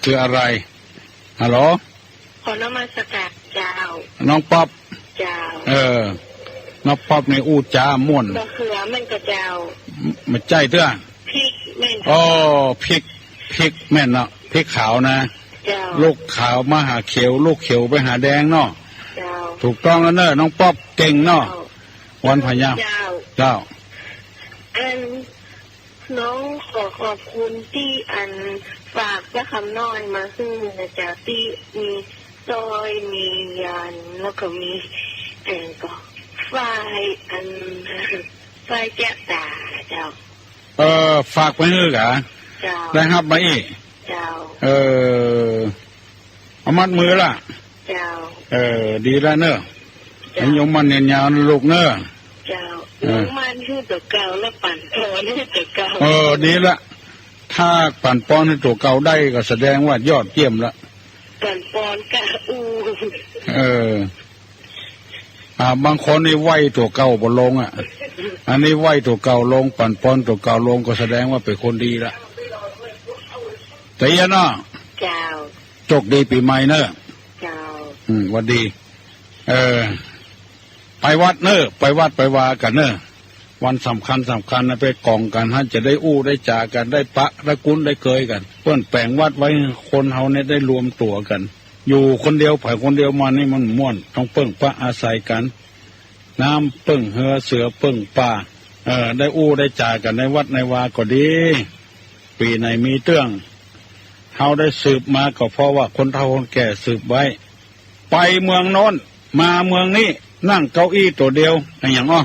คืออะไร ฮัลโหล ขอนมัสการเจ้า น้องป๊อป เจ้า เออ น้องป๊อปนี่อู้จ๋าม่วน มะเขือแม่นก่อเจ้า บ่ใจ้เตื้อ พริกแม่น อ๋อ พริก พริกแม่นเนาะ พริกขาวนะ เจ้า ลูกขาวมาหาเขียว ลูกเขียวไปหาแดงเนาะ เจ้า ถูกต้องแล้วเนอะ น้องป๊อปเก่งเนาะ เจ้า วันพญา เจ้า เจ้า อัน น้องขอขอบคุณตี้อันฝากพระคำน้อยมาหื้อนะเจ้า ตี้มีสร้อย มียันต์ แล้วก็มี เอ่อ ก็ฝ้าย อัน ฝ้ายแก้วต๋าเจ้า เออ ฝากไปหื้อกะ เจ้า ได้ฮับมาอี้ เจ้า เออ เอามัดมือละ เจ้า เออ ดีแล้วเนอะ เจ้า ให้โยมมั่นยืนยาวนะลูกเนอะ เจ้า เออ โยมมั่นหื้อตั๋วเก่า แล้วปั๋นปอนหื้อตั๋วเก่า เออ ดีละ ถ้าปั๋นปอนหื้อตั๋วเก่าได้ก็แสดงว่ายอดเยี่ยมละ ปั๋นปอนกะอู้ เออ อ่า บางคนนี่ไหว้ตั๋วเก่าบ่ลงอะ อันนี้ไหว้ตั๋วเก่าลง ปั๋นปอนตั๋วเก่าลง ก็แสดงว่าเป๋นคนดีละ ตะเยียะเนาะ เจ้า โชคดีปี๋ใหม่เนอะ เจ้า อืม หวัดดี เออ ไปวัดเนอะ ไปวัดไปวากั๋นเนอะ วันสำคัญสำคัญนะ ไปก๋องกั๋น หันจะได้อู้ได้จ๋ากั๋น ได้ปะได้คุ้นได้เกยกั๋น เปิ้นแป๋งวัดไว้ คนเฮาเนี่ยได้รวมตั๋วกั๋น อยู่คนเดียว ไปคนเดียวมานี่มันม่วน ต้องเปิ้งปะอาศัยกั๋น น้ำเปิ้งเฮือ เสือเปิ้งป่า เออ ได้อู้ได้จ๋ากั๋นในวัดในวาก็ดี ปี๋ไหนมีเตื้อง เฮาได้สืบมาก็เพราะว่าคนเฒ่าคนแก่สืบไว้ ไปเมืองโน้น มาเมืองนี้ นั่งเก้าอี้ตั๋วเดียว อะหยังอ้อ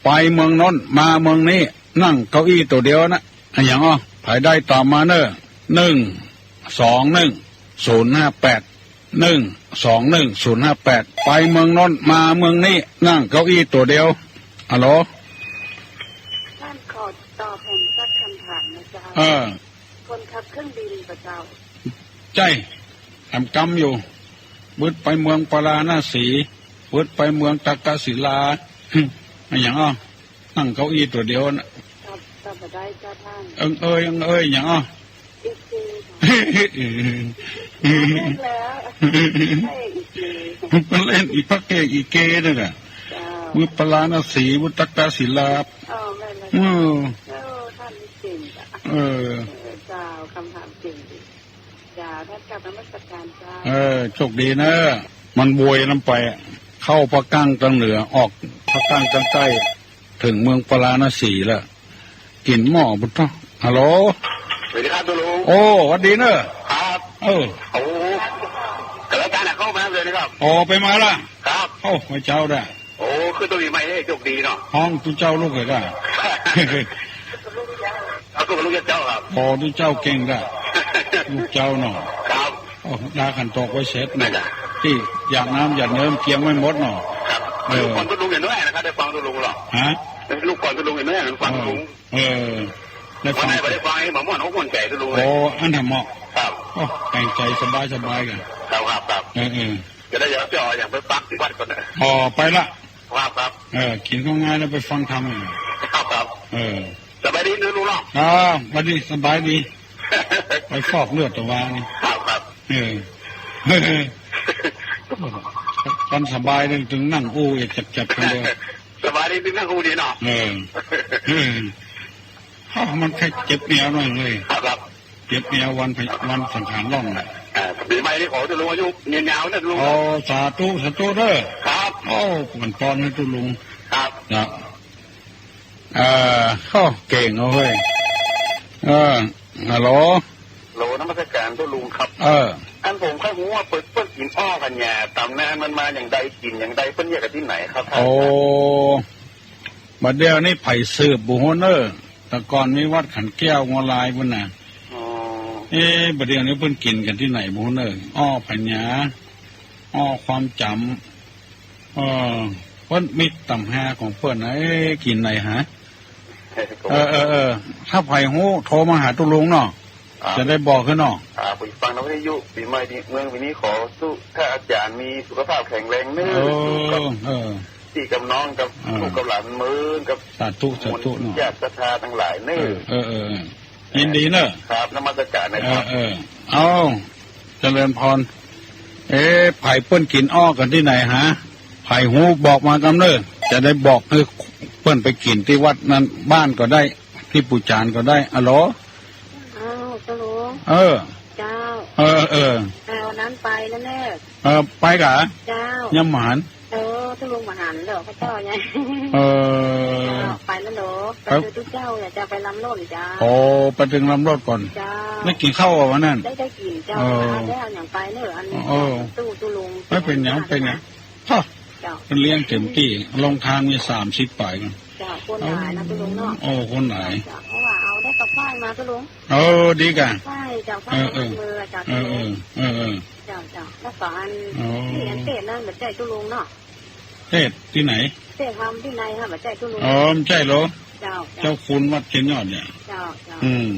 ไปเมืองโน้น มาเมืองนี้ นั่งเก้าอี้ตั๋วเดียวนะ อะหยังอ้อ ใผได้ตอบมาเน่อ หนึ่งสองหนึ่งศูนย์ห้าแปด หนึ่งสองหนึ่งศูนย์ห้าแปด ไปเมืองโน้น มาเมืองนี้ นั่งเก้าอี้ตั๋วเดียว ฮัลโหล ต้านขอตอบผมสักคำถามนะเจ้า เออ คนขับเครื่องบินปะเจ้า ใจ้ แอมกำอยู่ วึดไปเมืองปาราณสี วึดไปเมืองตักกศิลา อะหยังอ้อ นั่งเก้าอี้ตั๋วเดียวน่ะ ตอบ ตอบบ่ได้เจ้าต้าน เอิงเอย เอิงเอย หยังอ้อ อีเก เลิกแล้ว พระเอกอีเก มันเล่นอีพระเอกอีเกนั่นน่ะ เจ้า เมืองปาราณสี เมืองตักกศิลา อ๋อ แม่นแล้ว เออ เออ ต้านนี่เก่งอะ เออ เออ เจ้า คำถามเก่งดี เจ้า ต้านกราบนมัสการเจ้า เออ โชคดีเนอะ มันบวยน้ำไปอะ เข้าภาคกลางตางเหนือ ออกภาคกลางตางใต้ เถิงเมืองปาราณสีแล้ว กิ๋นหม้อพุ้นเนาะ ฮัลโหล สวัสดีครับตุ๊ลุง โอ้ หวัดดีเนอะ ครับ เออ โอ้ กำลังจะเข้ามาเลยนะครับ อ๋อ ไปมาละ ครับ โอ้ ไหว้เจ้าด้า โอ้ ขึ้นตั๋วปี๋ใหม่นี่โชคดีเนาะ ฮ้องตุ๊เจ้าลูกเอ๋ยก้า เอาตุ๊ลุงเจ้าครับ อ๋อ ตุ๊เจ้าเก่งก้า ลูกเจ้าเนาะ ครับ โอ้ ดาขันตอกไว้เสร็จเนาะ ตี้หยาดน้ำหยาดเนิมเกียงไว้หมดเนาะ ครับ เออ ลูกก่อนตุ๊ลุงอย่างน้อยนะครับ ได้ฟังตุ๊ลุงหรอก ฮะ ลูกก่อนตุ๊ลุงอย่างน้อยนะ ฟังตุ๊ลุง เออ ได้ฟัง วันไหนบ่ได้ฟัง ไอ้หมาม่อนเขาม่วนใจตุ๊ลุงเลย โอ้ อันทำเหมาะ ครับ โอ้ แต่งใจ๋สบายสบายก้า ครับ ครับ ครับ เออ เออ จะได้ เดี๋ยวจะเอาอย่างไปปักตี้วัดก่อนนะ อ๋อ ไปละ ครับ ครับ เออ กิ๋นข้าวงายแล้วไปฟังธรรม ครับ ครับ เออ สบายดีนะลุงเนาะ อ่า หวัดดี สบายดี ไปฟอกเลือดตะวานี่ ครับ ครับ เออ กันสบายเลย ตึงนั่งอู้เอ็ดจับๆ คนเดียว สบายดี ตึงนั่งอู้ดีเนาะ เออ เออ อ้าว มันแค่เจ็บแอวหน่อยเว้ย ครับ ครับ เจ็บแอววันไป วันสังขารล่องน่ะ อ่า ปี๋ใหม่นี่ขอตุ๊ลุงอายุยืนยาวนะตุ๊ลุง อ๋อ สาธุ สาธุเด้อ ครับ โอ้ มันปอนให้ตุ๊ลุง ครับ ครับ เอ่อ โอ้ เก่งเอาเว้ย เออ ฮัลโหล ฮัลโหล นมัสการตุ๊ลุงครับ เออ อันผมใค่ฮู้ว่าเปิ้น เปิ้นกิ๋นอ้อกั๋นเนี่ย ต๋ำนานมันมาอย่างใด กิ๋นอย่างใด เปิ้นเยียะกั๋นตี้ไหนครับท่าน โอ้ บัดเดี๋ยวนี้ใผสืบบ่ฮู้เน่อ แต่ก่อนมีวัดขันแก้วงัวลายปุ้นน่ะ อ๋อ เอ๊ะ บัดเดี๋ยวนี้เปิ้นกิ๋นกั๋นตี้ไหนบ่ฮู้เน่อ อ้อผญา อ้อความจ๋ำ เออ เปิ้นมีต๋ำฮาของเปิ้นนะ เอ๊ะ กิ๋นไหนหา เออ เออ เออ ถ้าใผฮู้โทรมาหาตุ๊ลุงเนาะ อ่า จะได้บอกขึ้นเนาะ อ่า ไปฟังในวิทยุ ปี๋ใหม่นี้ เมืองปี๋นี้ขอสุข ถ้าอาจ๋ารย์มีสุขภาพแข็งแรงเน่อ เออ กับ เออ ตี้กับน้องกับ อ่า ลูกกับหลานเมินกับ สาธุ สาธุเนาะ ญาติศรัทธาตังหลายเน่อ เออ เออ เออ เออ ยินดีเน่อ ครับ นมัสการนะครับ เออ เออ เอ้า เจริญพร เอ๊ะ ใผเปิ้นกิ๋นอ้อกั๋นตี้ไหนหา ใผฮู้บอกมากำเน่อ จะได้บอกหื้อเปิ้นไปกิ๋นตี้วัดนั้นบ้านก็ได้ ตี้ปู่จ๋ารย์ก็ได้ อะโหล อ้าว เจ้าหลวง เออ เจ้า เออ เออ แต่วันนั้นไปแล้วแน่ เออ ไปก่า เจ้า ยังบ่หัน เออ ตุ๊ลุงบ่หันเหรอ พระเจ้าไง เออ เจ้า ไปแล้วเหรอ ครับ ไปเจอตุ๊เจ้า อยากจะไปลำโน้นเจ้า โอ้ ไปเถิงลำโน้นก่อน เจ้า ได้กิ๋นข้าวบ่วันนั้น ได้ ได้กิ๋นเจ้า เออ ได้เอาหยังไปเน่อ อัน เออ ตู้ตุ๊ลุง ไม่เป๋นหยัง เป๋นหยัง ฮะ เจ้า เปิ้นเลี้ยงเต็มตี้ โฮงตานมีสามสิบป๋ายกัน เจ้า คนหลายนะตุ๊ลุงเนาะ โอ้ คนหลาย เจ้า เพราะว่าเอาได้ ตกฝ้ายมาตุ๊ลุง เออ ดีก่ะ ฝ้ายเจ้า ฝ้าย เออ เออ เมือเจ้า เออ ตุ๊ลุง เออ เออ เออ เจ้า เจ้า แล้วก็อัน อ๋อ ตี้อันเตศน์นั่นบ่ใจ้ตุ๊ลุงเนาะ เตศน์ตี้ไหน เตศน์ธรรมตี้ในฮะ บ่ใจ้ตุ๊ลุง อ๋อ บ่ใจ้เหรอ เจ้า เจ้า เจ้าคุณวัดเขียนยอดเนี่ย เจ้า เจ้า อืม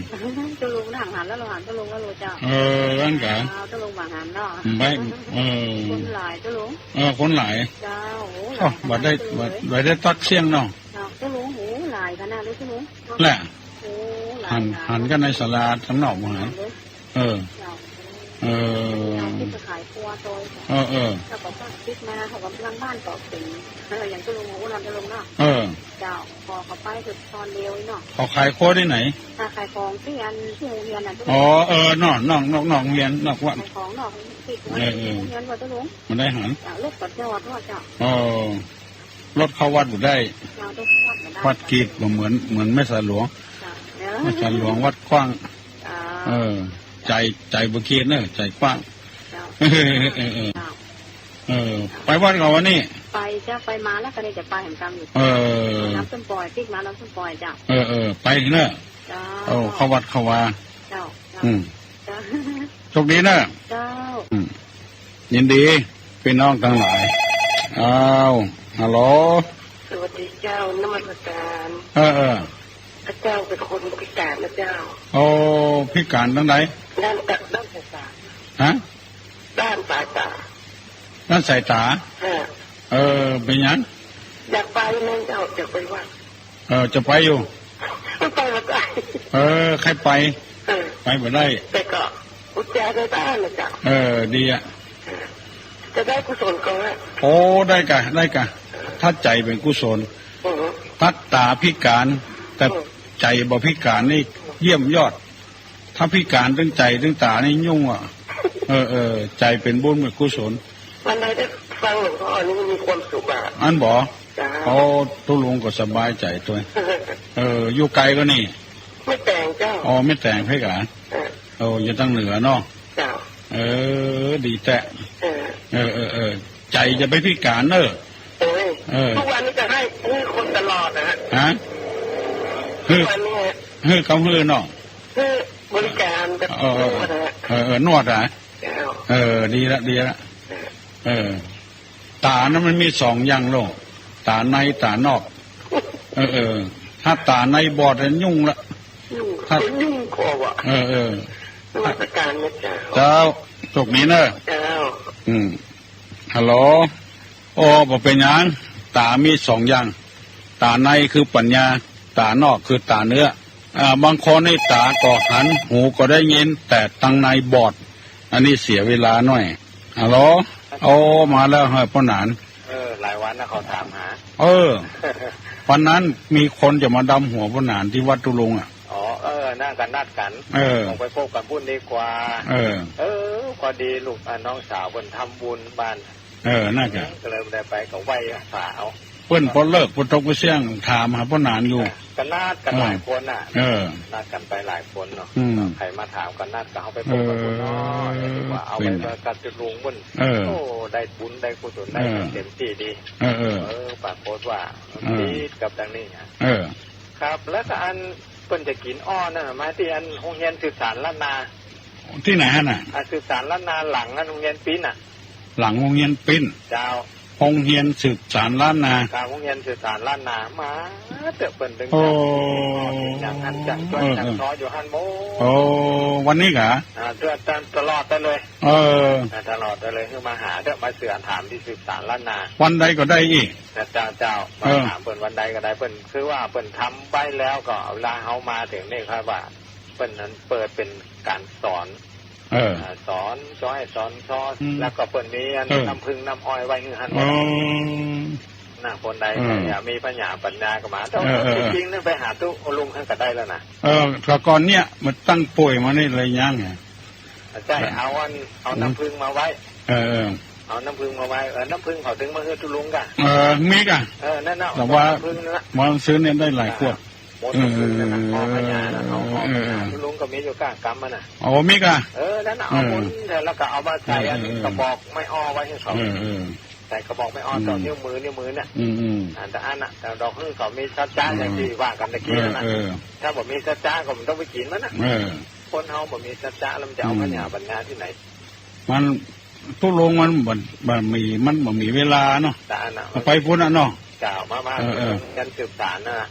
ตุ๊ลุงนั่งหันแล้ว หันตุ๊ลุงแล้วเจ้า เออ อั้นก่ะ เจ้า ตุ๊ลุงบ่หันเนาะ บ่ เออ คนหลายตุ๊ลุง เออ คนหลาย เจ้า โอ้ โอ้ หลายขนาด บ่ได้ เลย บ่ บ่ได้ตั๊กเสี้ยงเนาะ เจ้า ตุ๊ลุง โอ้ หลายขนาดเลยตุ๊ลุง แหละ โอ้ หลาย หัน หลาย หันกั๋นในศาลาตังนอกบ่หัน เออ เจ้า เออ เจ้าตี้จะขายครัวโตย เออ เออ แล้วก็ป้าติ๊กมา เขากำลังบ้านต่อเต็ง เออ อย่างตุ๊ลุง โอ้ นั่นตุ๊ลุงเนาะ เออ เจ้า พอเขาไปสุดตอนเดียวเนาะ เขาขายครัวตี้ไหน อ่า ขายของตี้อันตี้โฮงเฮียนน่ะตุ๊ลุง อ๋อ เออ นอก นอก นอก นอกโฮงเฮียน นอกวัด ขายของนอกตี้ เออ เออ โฮงเฮียนว่าตุ๊ลุง บ่ได้หัน เจ้า รถก็จอดว่าเจ้า เออ รถเข้าวัดบ่ได้ เจ้า รถเข้าวัดบ่ได้ วัดกีดบ่เหมือน เหมือนแม่สายหลวง เจ้า แม่สายหลวงวัดกว้าง เจ้า เออ ใจ๋ ใจ๋บ่กีดเนอะ ใจ๋กว้าง เจ้า เออ เออ เออ เจ้า เออ ไปวัดก่อวันนี้ ไปเจ้า ไปมาแล้วก็ได้จะไปเหมือนกั๋นอยู่ เออ น้ำส้มปล่อย ติ๊กมาน้ำส้มปล่อยเจ้า เออ เออ ไปเนอะ เจ้า โอ้ เข้าวัดเข้าวา เจ้า เจ้า อืม เจ้า โชคดีเนอะ เจ้า อืม ยินดี ปี้น้องตังหลาย อ้าว ฮัลโหล สวัสดีเจ้า นมัสการ เออ เออ ข้าเจ้าเป๋นคนพิก๋านนะเจ้า โอ้ พิก๋านตางใด ด้านตา ด้านสายตา ฮะ ด้านสายตา ด้านสายต๋า ฮะ เออ เป๋นหยัง อยากไปนะเจ้า อยากไปวัด เออ จะไปอยู่ ไปบ่ได้ เออ ใค่ไป เออ ไปบ่ได้ แต่ก็กุญแจในบ้านนะเจ้า เออ ดีอะ เออ จะได้กุศลก่อ โอ้ ได้ก่ะ ได้ก่ะ ถ้าใจ๋เป๋นกุศล อือ ถ้าต๋าพิก๋าน แต่ อืม ใจ๋บ่พิก๋านนี่เยี่ยมยอด ถ้าพิก๋านตึงใจ๋ตึงต๋านี่ยุ่งอะ เออ เออ ใจ๋เป๋นบุญเป๋นกุศล วันใดได้ฟังหลวงพ่อนี่มีความสุขอะ อั้นบ่ เจ้า โอ้ ตุ๊ลุงก็สบายใจ๋ตวย เออ อยู่ไก๋ก่อนี่ แม่แตงเจ้า อ๋อ แม่แตงเป๊กอะ เออ โอ้ อยู่ตางเหนือเนาะ เจ้า เออ ดีแต๊ เออ เออ เออ เออ ใจ๋จะไปพิก๋านเน่อ โอ้ย เออ ทุกวันนี้ก็หื้อ หื้อคนตลอดนะฮะ ฮะ หื้อ ทุกวันนี้ฮะ หื้อเกาหื้อเนาะ หื้อบริก๋านแบบ เออ นวดนะฮะ เออ เออ นวดอะ เจ้า เออ ดีละ ดีละ เออ เออ ต๋านั้นมันมีสองอย่างโลก ต๋าในต๋านอก เออ เออ ถ้าต๋าในบอดเนี่ยยุ่งละ ยุ่ง ถ้า ยุ่งคอว่ะ เออ เออ นมัสการนะเจ้า เจ้า โชคดีเนอะ เจ้า อืม ฮัลโหล โอ้ บ่เป๋นหยัง ต๋ามีสองอย่าง ต๋าในคือปัญญา ต๋านอกคือต๋าเนื้อ อ่า บางคนนี่ต๋าก็หัน หูก็ได้ยิน แต่ตังในบอด อันนี้เสียเวลาหน่อย ฮัลโหล โอ้ มาแล้ว เฮ้ย ป้อหนาน เออ หลายวันนะเขาถามหา เออ วันนั้นมีคนจะมาดำหัวป้อหนานตี้วัดตุ๊ลุงอะ อ๋อ เออ นั่นก็นัดกั๋น เออ ออกไปพบกั๋นปุ้นดีกว่า เออ เออ พอดีลูก อ่า น้องสาวเปิ้นทำบุญบ้าน เออ นั่นก็ ก็เลยบ่ได้ไป ก็ไหว้สาเอา เปิ้นปอเลิก ปอตกไปเสี้ยง ถามหาป้อหนานอยู่ เออ ก็นัดกั๋นหลายคนน่ะ เออ นัดกั๋นไปหลายคนเนาะ อืม ใผมาถามก็นัดกั๋น เฮาไปพบกั๋นปุ้นเนาะ เออ ดีกว่า เอาไป เปิ้น กั๋นตุ๊ลุงปุ้น เออ โอ้ ได้บุญได้กุศล ได้ เออ เต็มตี้ดี เออ เออ เออ ปรากฏว่ามัน เออ ติดกับตางนี้อะ เออ ครับ แล้วก็อันเปิ้นจะกิ๋นอ้อนั่นน่ะ มาตี้อันโฮงเฮียนสืบสานล้านนา ตี้ไหนหั้นน่ะ อ่า สืบสานล้านนาหลังอันโฮงเฮียนปิ้นน่ะ หลังโฮงเฮียนปิ้น เจ้า โฮงเฮียนสืบสานล้านนา ครับ โฮงเฮียนสืบสานล้านนา มาเต๊อะ เปิ้นตึง โอ้ จะกิ๋นอย่างนั้น จะจ้อย เออ จะ เออ ซ้ออยู่หั้นหมด โอ้ วันนี้กะ อ่า เต๊อะ ตลอดไปเลย เออ อ่า ตลอดไปเลย คือมาหาเต๊อะ มาเตื้อถามตี้สืบสานล้านนา วันใดก็ได้อี้ นะเจ้า เจ้า เออ มาถามเปิ้นวันใดก็ได้ เปิ้นคือว่าเปิ้นทำไว้แล้วก็เวลาเฮามาเถิงนี่ครับว่า เปิ้นนั้นเปิดเป๋นก๋านสอน เออ อ่า สอนจ้อยสอนซ้อ อืม แล้วก็เปิ้นมีอัน เออ น้ำผึ้งน้ำอ้อยไว้หื้อหั้น อ๋อ นะ คนใด เออ อยากมีปัญญา ปัญญาก็มา แต่ เออ เออ เออ จริงๆ นั่นไปหาตุ๊ลุงหั้นก็ได้แล้วนะ เออ แต่ก่อนเนี่ยมันตั้งป่วยมานี่เลยยังไง ใจ้ เอาอัน เอาน้ำผึ้งมาไว้ เออ เออ เอาน้ำผึ้งมาไว้ เออ น้ำผึ้งเขาตึงมาหื้อตุ๊ลุงก่ะ เออ มีก่ะ เออ นั่นน่ะ แต่ว่า น้ำผึ้งนั่นน่ะ มาซื้อเนี่ยได้หลายขวด มนต์น้ำผึ้งนั่นน่ะ เออ ห่อพญาน่ะ เอา เออ เออ ตุ๊ลุงก็มีอยู่ก้ากำมันน่ะ อ๋อ มีก่ะ เออ นั่นน่ะ เอา เออ มนต์ แล้วก็เอามาใส่อัน เออ เออ กระบอกไม้อ้อไว้หื้อเขา เออ เออ ใส่กระบอกไม้อ่อน อืม สองนิ้วมือ นิ้วมือเนี่ย อืม อืม อ่า แต่อันน่ะ แต่ดอกหึ่งเขามีสัจจะ อืม อย่างตี้ว่ากั๋นตะกี้นั่นน่ะ เออ เออ ถ้าบ่มีสัจจะก็บ่ต้องไปกิ๋นมันน่ะ เออ คนเฮาบ่มีสัจจะแล้วมันจะเอา อืม ปัญญา ปัญญาตี้ไหน มัน ตุ๊ลุงมันบ่ บ่มี มันบ่มีเวลาเนาะ แต่อันน่ะ ไปปุ้นน่ะเนาะ เจ้า มา มา เออ เออ เรียนสืบสานน่ะ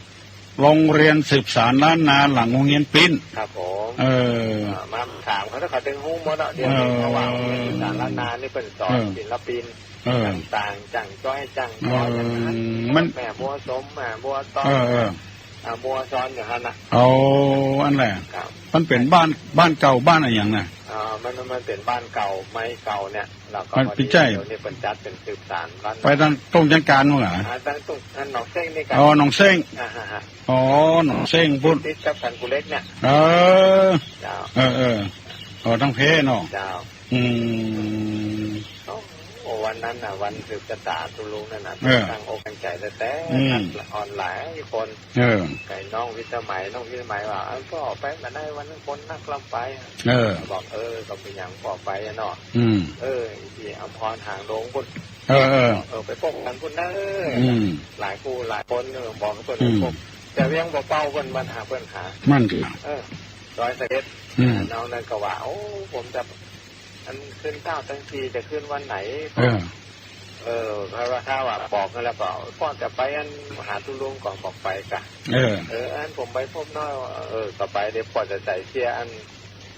โรงเรียนสืบสานล้านนาหลังโฮงเฮียนปิ้น ครับผม เออ อ่า มาถามเขา ถ้าเขาตึงฮู้หมดเนาะ เดี๋ยวนี้ เออ เพราะว่าโฮงเฮียนสืบสานล้านนานี่เปิ้นสอน เออ ศิลปิน เออ ต่างๆ จ้างจ้อย จ้างจ้อย เออ อย่างนั้น มัน แม่บัวสม แม่บัวตอง เออ เออ อ่า บัวซ้อนอย่างนั้นน่ะ เอา อันแหละ ครับ มันเป๋นบ้าน บ้านเก่า บ้านอะหยังน่ะ อ่า มัน มันเป๋นบ้านเก่า ไม้เก่าเนี่ย แล้วก็ มัน พอดี ใจ้ เดี๋ยวนี้เปิ้นจัดเป๋นสืบสานบ้าน ไปตางต้งจังก๋ารนู่นเหรอ อ่า ตางต้ง อันหนองเซ้งนี่กั๋น อ๋อ หนองเซ้ง อ่า ฮะ ฮะ อ๋อ หนองเซ้งปุ้น ติดกับสันกูเหล็กเนี่ย เออ เจ้า เออ เออ อ๋อ ตางเพเนาะ เจ้า อืม โอ้ วันนั้นน่ะ วันสืบชะตาตุ๊ลุงนั่นน่ะ เออ ตั้งอกตั้งใจ๋แต๊ๆ อืม นัดอ่อนหลายคน เออ ไก่น้องวิสมัย น้องวิสมัยว่า เอ้า ป้อไปบ่ได้ วันนั้นคนนักลำไป เออ บอก เออ ก็บ่เป๋นหยัง ป้อไปอะเนาะ อืม เออ ตี้อำพรหางดงปุ้น เออ เออ เออ ไปปบกั๋นปุ้นเน้อ อืม หลายกู้หลายคน เออ บอกเปิ้น อืม ไปปบ แต่เวียงบ่เป้าเปิ้น มันหา เปิ้นหา มันก็ เออ ดอยสะเก็ด อืม น้องนั่นก็ว่า โอ้ ผมจะ อันขึ้นเต้าตังสี่จะขึ้นวันไหน เออ เออ เขาว่า ถ้าว่าบอกกันแล้วก็ ป้อจะไปอันหาตุ๊ลุงก่อน บอกไปก่ะ เออ เออ อันผมไปปบน้อย เออ ก็ไป เดี๋ยวป้อจะใส่เสื้ออัน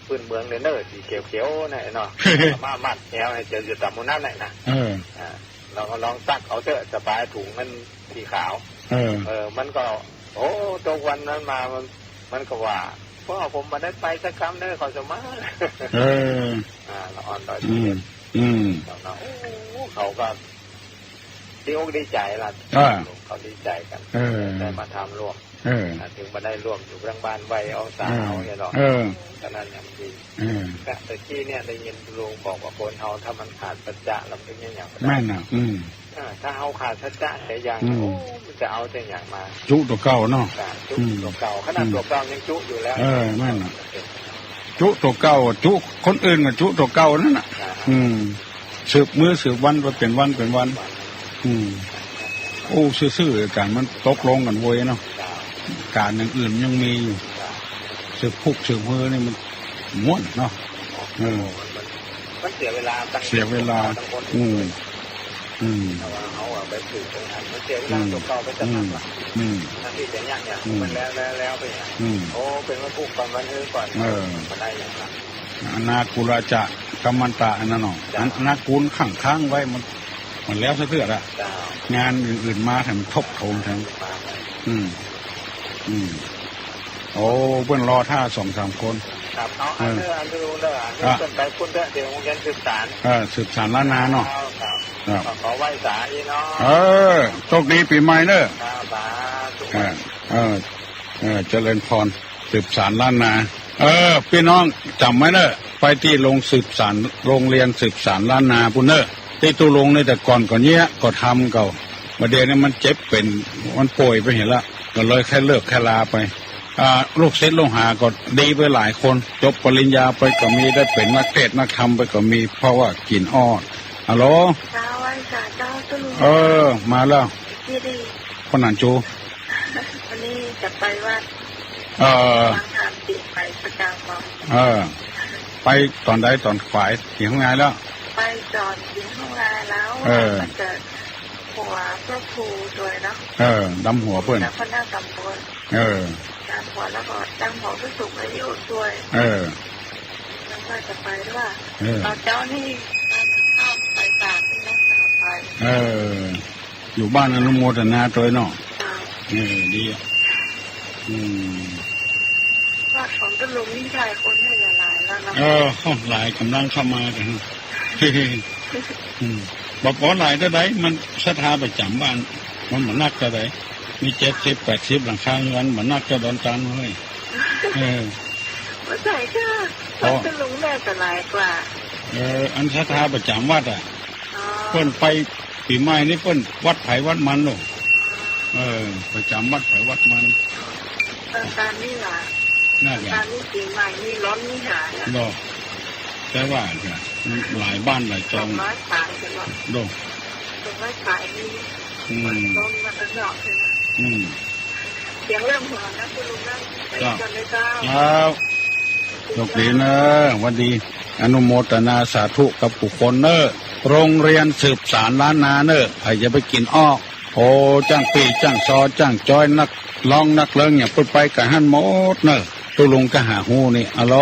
พื้นเมืองเด้อ สีเขียวๆ น่ะเนาะ มามัดแหวให้เจออยู่ต๋ามหมู่นั้นแหละนะ เออ อ่า ลอง ลองซักเอาเต๊อะ สบาย ถุงมันสีขาว เออ เออ มันก็ โอ้ ตกวันนั้นมา มัน มันก็ว่า ป้อผมบ่ได้ไปสักกำเน้อ เขาจะมา เออ อ่า ละอ่อนดอย อืม อืม เขาก็ โอ้ เขาก็ ดีอกดีใจ๋ละ อ่า เขาดีใจ๋กั๋น เออ ได้มาทำร่วม เออ อ่า เถิงบ่ได้ร่วมอยู่หลังบ้านไหว้เอาสาเอา เออ เนี่ยเนาะ เออ ก็นั่นแหละมันดี เออ ก็ตะกี้เนี่ยได้ยินลุงบอกว่าคนเฮาถ้ามันขาดสัจจะแล้วมันจะเยียะหยังบ่ได้ แม่นน่ะ อืม อ่า ถ้าเฮาขาดสัจจะเสียอย่าง อืม โอ้ มันจะเอาแต่หยังมา จุตั๋วเก่าเนาะ จ้ะ จุ อืม ตั๋วเก่า ขนาด อืม ตั๋วเก่ายังจุอยู่แล้ว เออ แม่นน่ะ จุตั๋วเก่า จุคนอื่นก็จุตั๋วเก่านั่นน่ะ อ่า อืม สืบมื้อสืบวันไปเป๋นวันเป๋นวัน อืม โอ้ ซื่อๆ ก๋านมันตกลงกั๋นเว้ยเนาะ ก๋านอย่างอื่นยังมีอยู่ สืบพุกสืบเฮือนี่มันม่วนเนาะ เออ มันเสียเวลาตั้ง เสียเวลา ตั้งคน อืม อืม แต่ว่าเฮาอะไปสืบตรงนั้น มันเสียเวลา อืม ตั๋วเก่าไปตั้งนานละ อืม ทั้งตี้จะยากหยัง อืม มันแล้ว แล้ว แล้วไปหยัง อืม โอ้ เป๋นวันพุกก่อน วันฮือก่อน เออ บ่ได้หยังละ อนากุลาจะกัมมันตะ อันนั้นเนาะ จ้ะ อัน อนากุลค้างๆ ไว้ มัน มันแล้วซะเตื้อละ จ้ะ งานอื่นๆ มาแถมทบโถมแถม มา อืม อืม โอ้ เปิ้นรอท่าสองสามคน ครับ เอา เออ อันเดียวเด้อ อันเดียว อ่ะ เปิ้นไปปุ้นเต๊อะ เดี๋ยวโฮงเฮียนสืบสาน เออ สืบสานล้านนาเนาะ ครับ ครับ ขอไหว้สาอีกเนาะ เออ โชคดีปี๋ใหม่เน้อ ครับ สาธุ เออ เออ เออ เจริญพร สืบสานล้านนา เออ ปี้น้องจ๋ำไว้เน้อ ไปตี้โฮงสืบสาน โฮงเฮียนสืบสานล้านนาปุ้นเน้อ ตี้ตุ๊ลุงนี่แต่ก่อนก็เยียะ ก็ทำเก่า บ่าเดี่ยวนี้มันเจ็บเป๋น มันป่วยไปหั้นละ ก็เลยแค่เลิกแค่ลาไป อ่า ลูกศิษย์ลูกหาก็ดีไปหลายคน จบปริญญาไปก็มี ได้เป๋นนักเทศน์นักธรรมไปก็มี เพราะว่ากิ๋นอ้อ ฮัลโหล เจ้า ไหว้สาเจ้าตุ๊ลุง เออ มาแล้ว ตี้ดี คนนั้นจู วันนี้จะไปวัด เออ ฟังธรรมตี้ไปประจ๋ำวัน เออ ไปต๋อนใด ต๋อนฝาย กิ๋นข้าวงายแล้ว ไปต๋อนกิ๋นข้าวงายแล้ว เออ มันเกิดหัวพระครูตวยเนาะ เออ ดำหัวเปิ้น เจ้าคณะตำบล เออ ดำหัวแล้วก็ดำหัวผู้สูงอายุตวย เออ แล้วก็จะไปด้วย เออ ต๋อนเจ๊านี่ ต๋อนเจ๊าไปตากนี่นะ ไป เออ อยู่บ้านอนุโมทนาตวยเนาะ เจ้า เออ ดีอะ อืม วัดของตุ๊ลุงนี่หลายคนเนี่ย หลายแล้วเนาะ เออ หลายก๋ำลังเข้ามากั๋น อืม บ่ปอหลายเต้าใด มันศรัทธาประจ๋ำบ้าน มันบ่นักเต้าใด มีเจ็ดสิบแปดสิบหลังคาเฮือน บ่นักเต้าดอนตานเฮ้ย เออ บ่ใจ้ค่ะ เพราะ วัดตุ๊ลุงน่าจะหลายกว่า เออ อันศรัทธาประจ๋ำวัดอะ อ๋อ เปิ้นไปปี๋ใหม่นี่เปิ้นวัดไผวัดมันโลก เออ ประจ๋ำวัดไผวัดมัน เออ ตอนนี้ล่ะ น่าจะ ตอนนี้ปี๋ใหม่นี่ล้นนี่หาอะ โลก แต่ว่าจะหลายบ้านหลายจอง สองร้อยปายกันหมด โลก ส่งไม้ขายนี่ อืม ต้นมะเขือเทศ อืม เสียงเริ่มหอนนะคุณลุงนะ ไปกันเลยเจ้า ครับ โชคดีนะ หวัดดี อนุโมทนาสาธุกับกู้คนเน่อ โรงเรียนสืบสานล้านนาเน่อ ใผอย่าไปกิ๋นอ้อ โอ้ จ้างปี้ จ้างซอ จ้างจ๊อย นักฮ้อง นักเริง อย่างเปิ้นไปกั๋นหั้นหมดเน่อ ตุ๊ลุงก็หาฮู้นี่ อะโหล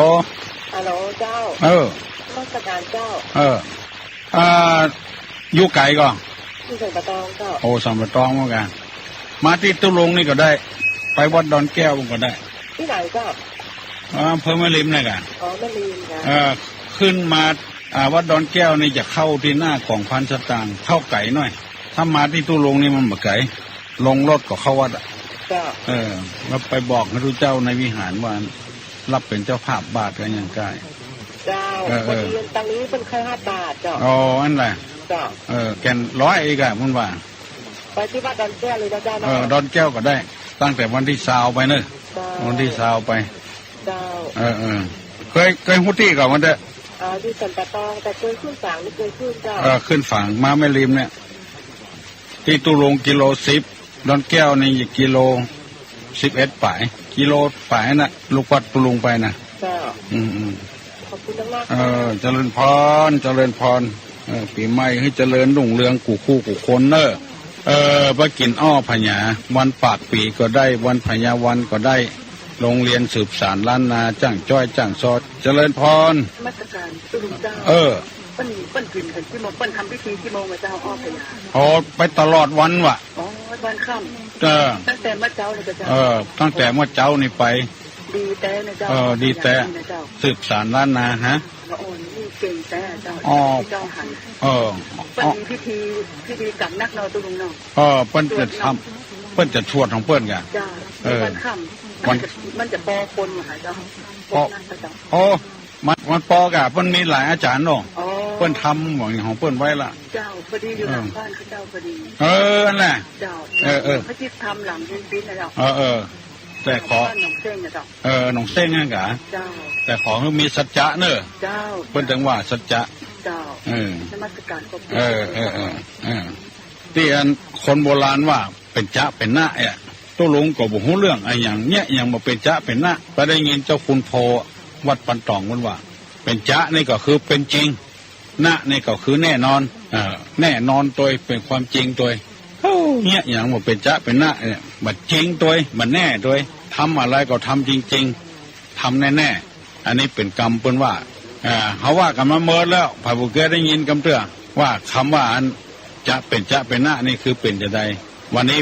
อะโหลเจ้า เออ นมัสก๋านเจ้า เออ อ่า อยู่ไก๋ก่อ อยู่สันป่าตองเจ้า โอ้ สันป่าตองเหมือนกั๋น มาตี้ตุ๊ลุงนี่ก็ได้ ไปวัดดอนแก้วก็ได้ ตี้ไหนเจ้า อ่า อำเภอแม่ริมนี่ก่ะ อ๋อ แม่ริมนะ เออ ขึ้นมา อ่า วัดดอนแก้วนี่จะเข้าตี้หน้ากองพันสตางค์ เข้าไก๋หน้อย ถ้ามาตี้ตุ๊ลุงนี่มันบ่ไก๋ ลงรถก็เข้าวัดอะ เจ้า เออ แล้วไปบอกหื้อตุ๊เจ้าในวิหารว่า ฮับเป๋นเจ้าภาพบาตรกั๋นอย่างใก้ เจ้า เออ เออ พอดีตางนี้เปิ้นใค่ฮับบาตรเจ้า อ๋อ อั้นแหละ เจ้า เออ แก่นร้อยเอกอะ เปิ้นว่า ไปตี้วัดดอนแก้วเลยนะเจ้าเนาะ เออ ดอนแก้วก็ได้ ตั้งแต่วันตี้ซาวไปเน่อ เจ้า วันตี้ซาวไป เจ้า เออ เออ เกย เกยฮู้ตี้ก่อ วันเดียว อ๋อ อยู่สันป่าตอง แต่เกยขึ้นฝางนี่เกยขึ้นเจ้า เออ ขึ้นฝาง มาแม่ริมเนี่ย ตี้ตุ๊ลุงกิโลสิบ ดอนแก้วนี่กิโลสิบเอ็ดป๋าย กิโลป๋ายน่ะ ลูกวัดตุ๊ลุงไปน่ะ เจ้า อืม อืม ขอบคุณมากๆ เออ เจ้า เจริญพร เจริญพร เออ ปี๋ใหม่หื้อเจริญรุ่งเรืองกู้คู่กู้คนเน่อ เออ ไปกิ๋นอ้อผญา วันปากปี๋ก็ได้ วันผญาวันก็ได้ โรงเรียนสืบสานล้านนา จ้างจ๊อย จ้างซอ เจริญพร นมัสก๋านตุ๊ลุงเจ้า เออ เปิ้น เปิ้นกิ๋นกั๋นกี่โมง เปิ้นทำพิธีกี่โมงอะเจ้า อ้อผญา อ๋อ ไปตลอดวันวะ อ๋อ วันค่ำ เออ ตั้งแต่เมื่อเจ๊าเลยเจ้า เออ ตั้งแต่เมื่อเจ๊านี่ไป ดีแต๊นะเจ้า เออ ดีแต๊ ดีนะเจ้า สืบสานล้านนาฮะ ละอ่อนนี่เก่งแต๊เจ้า อ๋อ ตี้เจ้าหัน เออ เปิ้นมีพิธี พิธีกรรมนักเนาะตุ๊ลุงเนาะ เออ เปิ้นจะทำ สวดเนาะ เปิ้นจะสวดของเปิ้นก่ะ เจ้า เออ วันค่ำ วัน มันจะ มันจะปอคนมาหาเจ้า ปอ พวกนักเจ้า โอ้ มัน มันปอก่ะ เปิ้นมีหลายอาจ๋ารย์เนาะ อ๋อ เปิ้นทำของ ของเปิ้นไว้ละ เจ้า พอดีอยู่ เออ หลังบ้านเขาเจ้าพอดี เออ อั้นแหละ เจ้า เออ เออ เขาจิตทำหลังเย็นๆ นะเจ้า เออ เออ แต่ขอ บ้านหนองเส้งนะเจ้า เออ หนองเส้งนั่นก่ะ เจ้า แต่ขอหื้อมีสัจจะเน่อ เจ้า เปิ้นจั่งว่าสัจจะ เจ้า เออ นมัสก๋านขอบคุณ เออ เออ เออ เออ ตี้อันคนโบราณว่า เป๋นจ๊ะเป๋นนะ เอ๊ะ ตุ๊ลุงก็บ่ฮู้เรื่องอะหยัง เยียะหยังบ่เป๋นจ๊ะเป๋นนะ ไปได้ยินเจ้าคุณโพธิ์วัดปันตองเปิ้นว่า เป๋นจ๊ะนี่ก็คือเป๋นจริง นะนี่ก็คือแน่นอน เอ่อ แน่นอนตวย เป๋นความจริงตวย เฮ้ย เยียะหยังบ่เป๋นจ๊ะเป๋นนะเนี่ย บ่จริงตวย บ่แน่ตวย ทำอะไรก็ทำจริงๆ ทำแน่ๆ อันนี้เป๋นกำเปิ้นว่า อ่า เฮาว่ากั๋นมาเมินแล้ว ใผบ่เกยได้ยินกำเตื้อ ว่าคำว่าอันจะเป๋นจะเป๋นนะนี่คือเป๋นจาใด วันนี้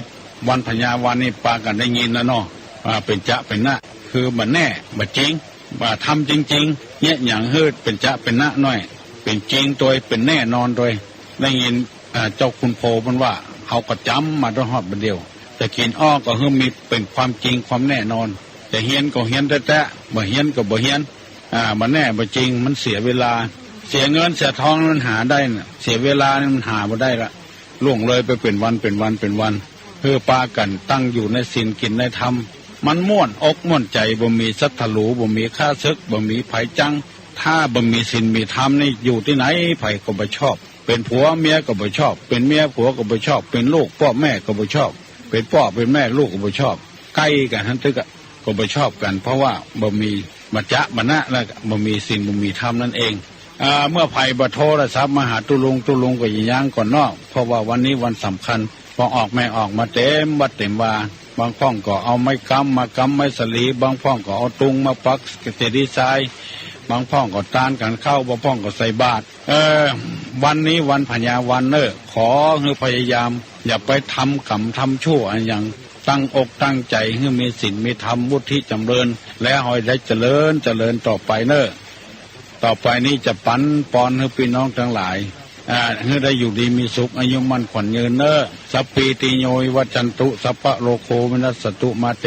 วันผญาวันนี่ปากั๋นได้ยินแล้วเนาะ ว่าเป๋นจะเป๋นนะ คือบ่แน่ บ่จริง ว่าทำจริงๆ เยียะหยังหื้อเป๋นจะเป๋นนะหน้อย เป๋นจริงตวย เป๋นแน่นอนตวย ได้ยิน อ่า เจ้าคุณโพธิ์เปิ้นว่า เฮาก็จ๋ำมาตลอดบัดเดี่ยว จะกิ๋นอ้อก็หื้อมีเป๋นความจริงความแน่นอน จะเฮียนก็เฮียนแต๊ๆ บ่เฮียนก็บ่เฮียน อ่า บ่แน่บ่จริง มันเสียเวลา เสียเงินเสียทองมันหาได้น่ะ เสียเวลานี่มันหาบ่ได้ละ ล่วงเลยไปเป๋นวัน เป๋นวัน เป๋นวัน หื้อปากั๋นตั้งอยู่ในศีลกิ๋นในธรรม มันม่วนอกม่วนใจ๋ บ่มีศัตรู บ่มีข้าศึก บ่มีใผจัง ถ้าบ่มีศีลมีธรรมนี่อยู่ตี้ไหนใผก็บ่ชอบ เป๋นผัวเมียก็บ่ชอบ เป๋นเมียผัวก็บ่ชอบ เป๋นลูกป้อแม่ก็บ่ชอบ เป๋นป้อเป๋นแม่ลูกก็บ่ชอบ ใก้กั๋นหั้นตึกอะ ก็บ่ชอบกั๋น เพราะว่าบ่มี บ่จะบ่นะ แล้วก็บ่มีศีลบ่มีธรรมนั่นเอง อ่า เมื่อใผบ่โทรศัพท์มาหาตุ๊ลุง ตุ๊ลุงก็อย่ายั้งก่อนเนาะ เพราะว่าวันนี้วันสำคัญ พ่องออกแม่ออกมาเต๋มวัดเต๋มวา บางพ่องก็เอาไม้ก๊ำมากำไม้สาลี บางพ่องก็เอาตุงมาปักเจดีย์ทราย บางพ่องก็ตานขันข้าว บางพ่องก็ใส่บาตร เออ วันนี้วันผญาวันเน่อ ขอหื้อพยายาม อย่าไปทำกรรมทำชั่วอะหยัง ตั้งอกตั้งใจ๋หื้อมีศีลมีธรรม วุฒิจ๋ำเริญ แล้วหอยได้เจริญ เจริญต่อไปเน่อ ต่อไปนี้จะปั๋นปอนหื้อปี้น้องตังหลาย อ่า หื้อได้อยู่ดีมีสุข อายุมั่นขวัญยืนเน่อ สัพพีติโยวิวัชชันตุ สัพพะโรโควินัสสตุ มาเต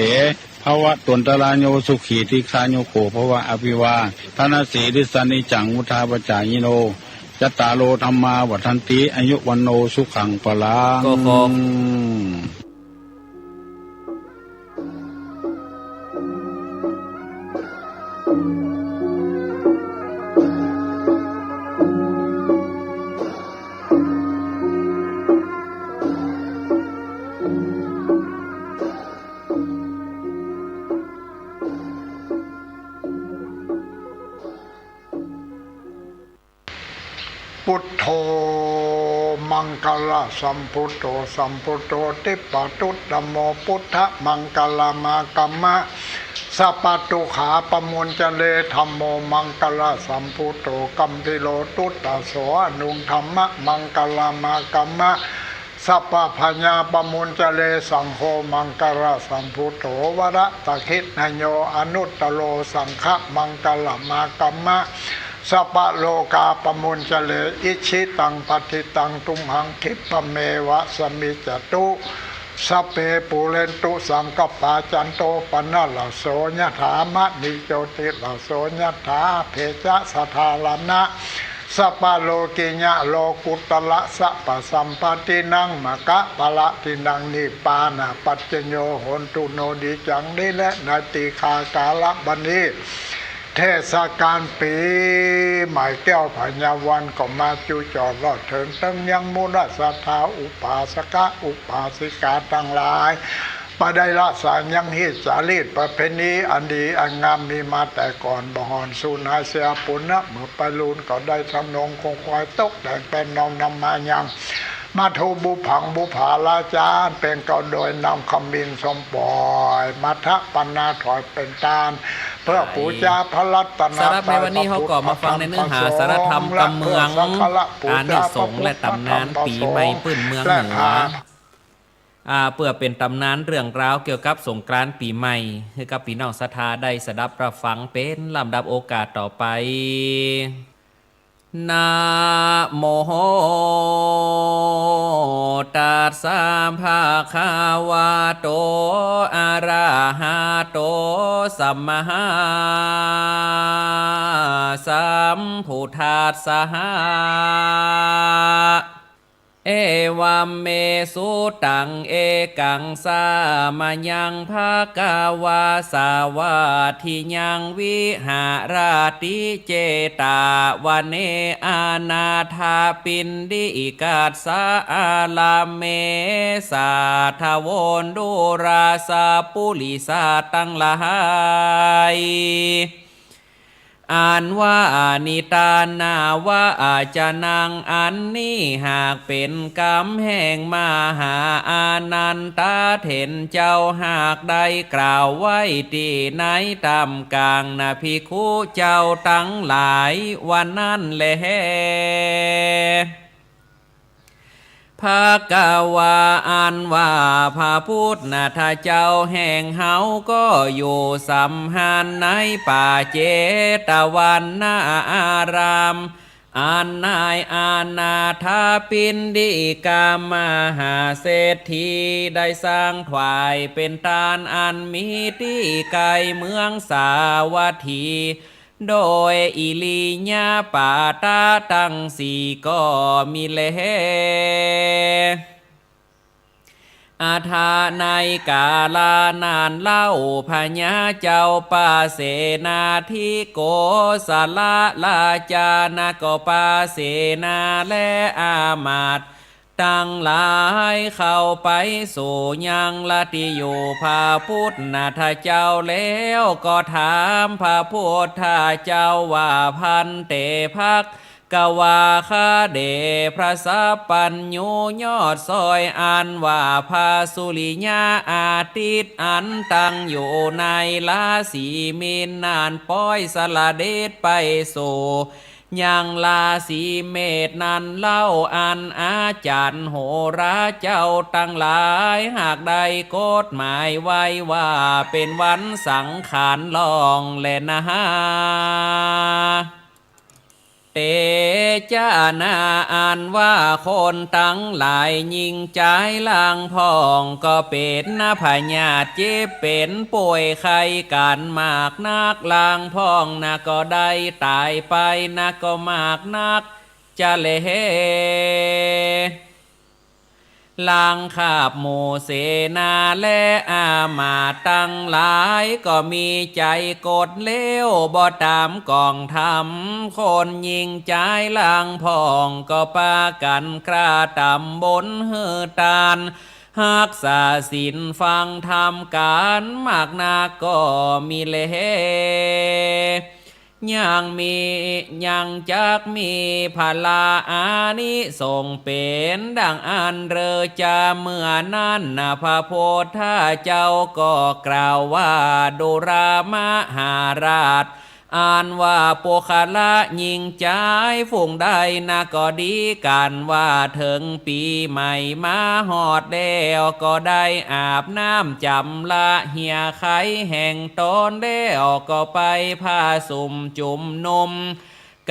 ภวัตวันตราโย สุขีทีฆายุโกภวะ อภิวาทนสีลิสสะนิจจัง วุฑฒาปจายิโน จัตตาโรธัมมาวัฑฒันติ อายุวัณโณสุขังพลัง ก็ขอ Buddho maṅgalasambhūto, sambuddo dippaduttamo, buddhamaṅgalamakkhammā, sabbadukkha pamuñcare. Dhammo maṅgalasambhūto, gambhīro duddaso, anuttamaṃ maṅgalam akkhammā, sabbabhayā pamuñcare. Saṅgho maṅgalasambhūto, varadakkhiṇeyyo anuttaro, saṅghamaṅgalam akkhammā, sabbarogā pamuñcare. Icchitaṃ patthitaṃ tumhaṃ khippameva samijjhatu, sabbe pūrentu saṅkappā, cando paṇṇaraso yathā, maṇi jotiraso yathā, abbhe ca saddhāraṇa sabbalokiyā, lokuttara sabbasampattinaṃ maggaphalādinaṃ nibbānapaccayo hontu no. ดีจังนี้แล ในตี้ข้า กาละบัดนี้ เทศกาลปี๋ใหม่แก้วพญาวันก็มาจุจอดรอดเถิง ตึงยังหมู่ศรัทธาอุปาสกะอุปาสิกาตังหลาย บ่ได้ละสายยังฮีตจารีตประเพณีอันดีอันงามมีมาแต่ก่อน บ่ห่อนสูญหายเสีย ปูนเมื่อไปลูนก็ได้ทำนงคงคอยตกแต่งแปลงน้อมนำมายัง มัทธุบุพผังบุปผาราจา เป๋นเกล้าโดยนำขมิ้นส้มป่อย มัทธปนาถวายเป๋นตาน เปื้อปู๋จาพระรัตนตรัย สำหรับในวันนี้เฮาก็มาฟังในเนื้อหาสาระธรรมกำเมือง อานิสงส์และต๋ำนานปี๋ใหม่ปื้นเมืองเหนือ อ่า เปื้อเป๋นต๋ำนานเรื่องราวเกี่ยวกับสงกรานต์ปี๋ใหม่ หื้อกับปี้น้องศรัทธาได้สดับรับฟังเป๋นลำดับโอกาสต่อไป นะโม ตัสสะ ภะคะวะโต อะระหะโต สัมมาสัมพุทธัสสะ เอวัมเม สุตัง เอกัง สะมะยัง ภะคะวา สะวัตถิยัง วิหะระติ เจตะวะเน อนาถปิณฑิกัสสะ อารามเม สัตถะโว ดูราสะ ปุริสะตังหลาย อันว่านิทานนาวาจานัง อันนี้หากเป๋นกำแห่งมหาอานันทะเถรเจ้า หากได้กล่าวไว้ตี้ในท่ามกลางนะภิกขุเจ้าตังหลาย ว่านั้นแล ภะคะวา อันว่าพระพุทธเจ้าแห่งเฮาก็อยู่สำหันในป่าเจตวันวนาราม อันนายอนาถปิณฑิกะมหาเศรษฐีได้สร้างถวายเป๋นตานอันมีตี้ใก้เมืองสาวัตถี โดยอิริยาบถตังสี่ก็มีแล อะถะ ในกาละนั้นเล่า พญาเจ้าปเสนาธิโกศลราชานะก็ปเสนาและอามาตย์ตังหลายเข้าไปสู่ยังละตี้อยู่พระพุทธเจ้าแล้วก็ถามพระพุทธเจ้าว่า ภันเต ภัก คะวา ข้าแด่พระสัพพัญญูยอดซ้อย อันว่าพระสุริยะอาทิตย์อันตั้งอยู่ในราศีมีนนั้น ป๊อยสละเด็จไปสู่ยังราศีเมษนั้นเล่า อันอาจารย์โหราเจ้าตังหลายหากได้กฎหมายไว้ว่าเป๋นวันสังขารล่องแลนา เตจะนา อันว่าคนตังหลายญิงจายหลังพ่องก็เป๋นนะพยาธิเจ็บเป๋นป่วยไข้กั๋นมากนัก หลังพ่องนะก็ได้ต๋ายไปนะก็มากนักจะแล หลังคาบหมู่เสนาและอามาตย์ตังหลายก็มีใจ๋กดเลวบ่ต๋ามกองธรรม คนญิงจายหลังพ่องก็ปากั๋นกระตำบุญหื้อตาน ฮักษาศีลฟังธรรมกั๋นมากนักก็มีแล ยังมี ยังจักมีผลาอานิสงส์เป๋นดังอั้นเรอจา เมื่อนั้นนะพระพุทธเจ้าก็กล่าวว่า ดูรามาหาราช อันว่าปุคคละญิงจายฝูงใดนะก็ดี กั๋นว่าเถิงปี๋ใหม่มาฮอดแล้ว ก็ได้อาบน้ำจ๋ำระเหียไขแห่งต๋นแล้ว ก็ไปผะสุมจุมนุม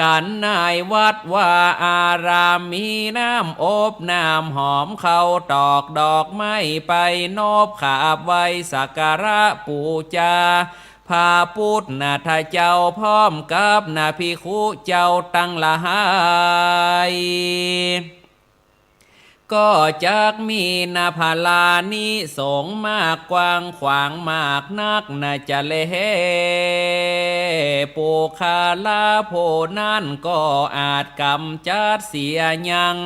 กั๋นในวัดวาอาราม มีน้ำอบน้ำหอม ข้าวตอกดอกไม้ ไปนบกราบไหว้สักการะปู๋จา พระปุทธเจ้าพร้อมกับนะภิกขุเจ้าตังหลาย ก็จักมีนะผลานิสงส์มากกว้างขวางมากนักนะจะแล ปุคคละผู้นั้นก็อาจก๋ำจัดเสียยัง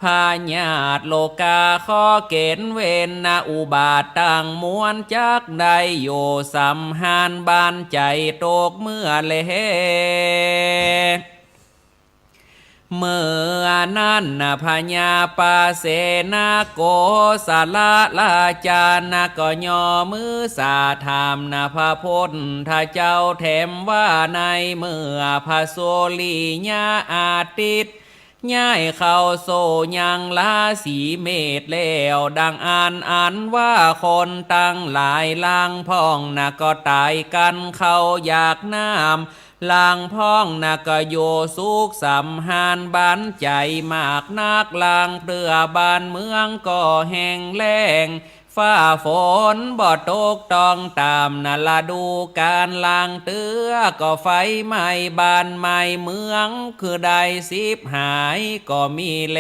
พยาธิโรคา เคราะห์เข็ญเวรนะอุบาทตังมวล จักได้อยู่สำราญบานใจ๋ตกเมื่อแล เมื่อนั้นนะพญาปเสนโกศลราชานะก็ย่อมือสาธรรมนะพระพุทธเจ้าแถมว่า ในเมื่อพระสุริยะอาทิตย์ ย้ายเข้าสู่ยังราศีเมษแล้ว ดังอั้นอันว่าคนตังหลายลางพ่องนะก็ต๋ายกั๋น ข้าวอยากน้ำลางพ่องนะก็อยู่สุขสำราญบานใจ๋มากนัก ลางเตื้อบ้านเมืองก็แห้งแล้ง ฟ้าฝนบ่ตกต้องต๋ามนะฤดูก๋าล ลางเตื้อก็ไฟไหม้บ้านไหม้เมือง คือได้ฉิบหายก็มีแล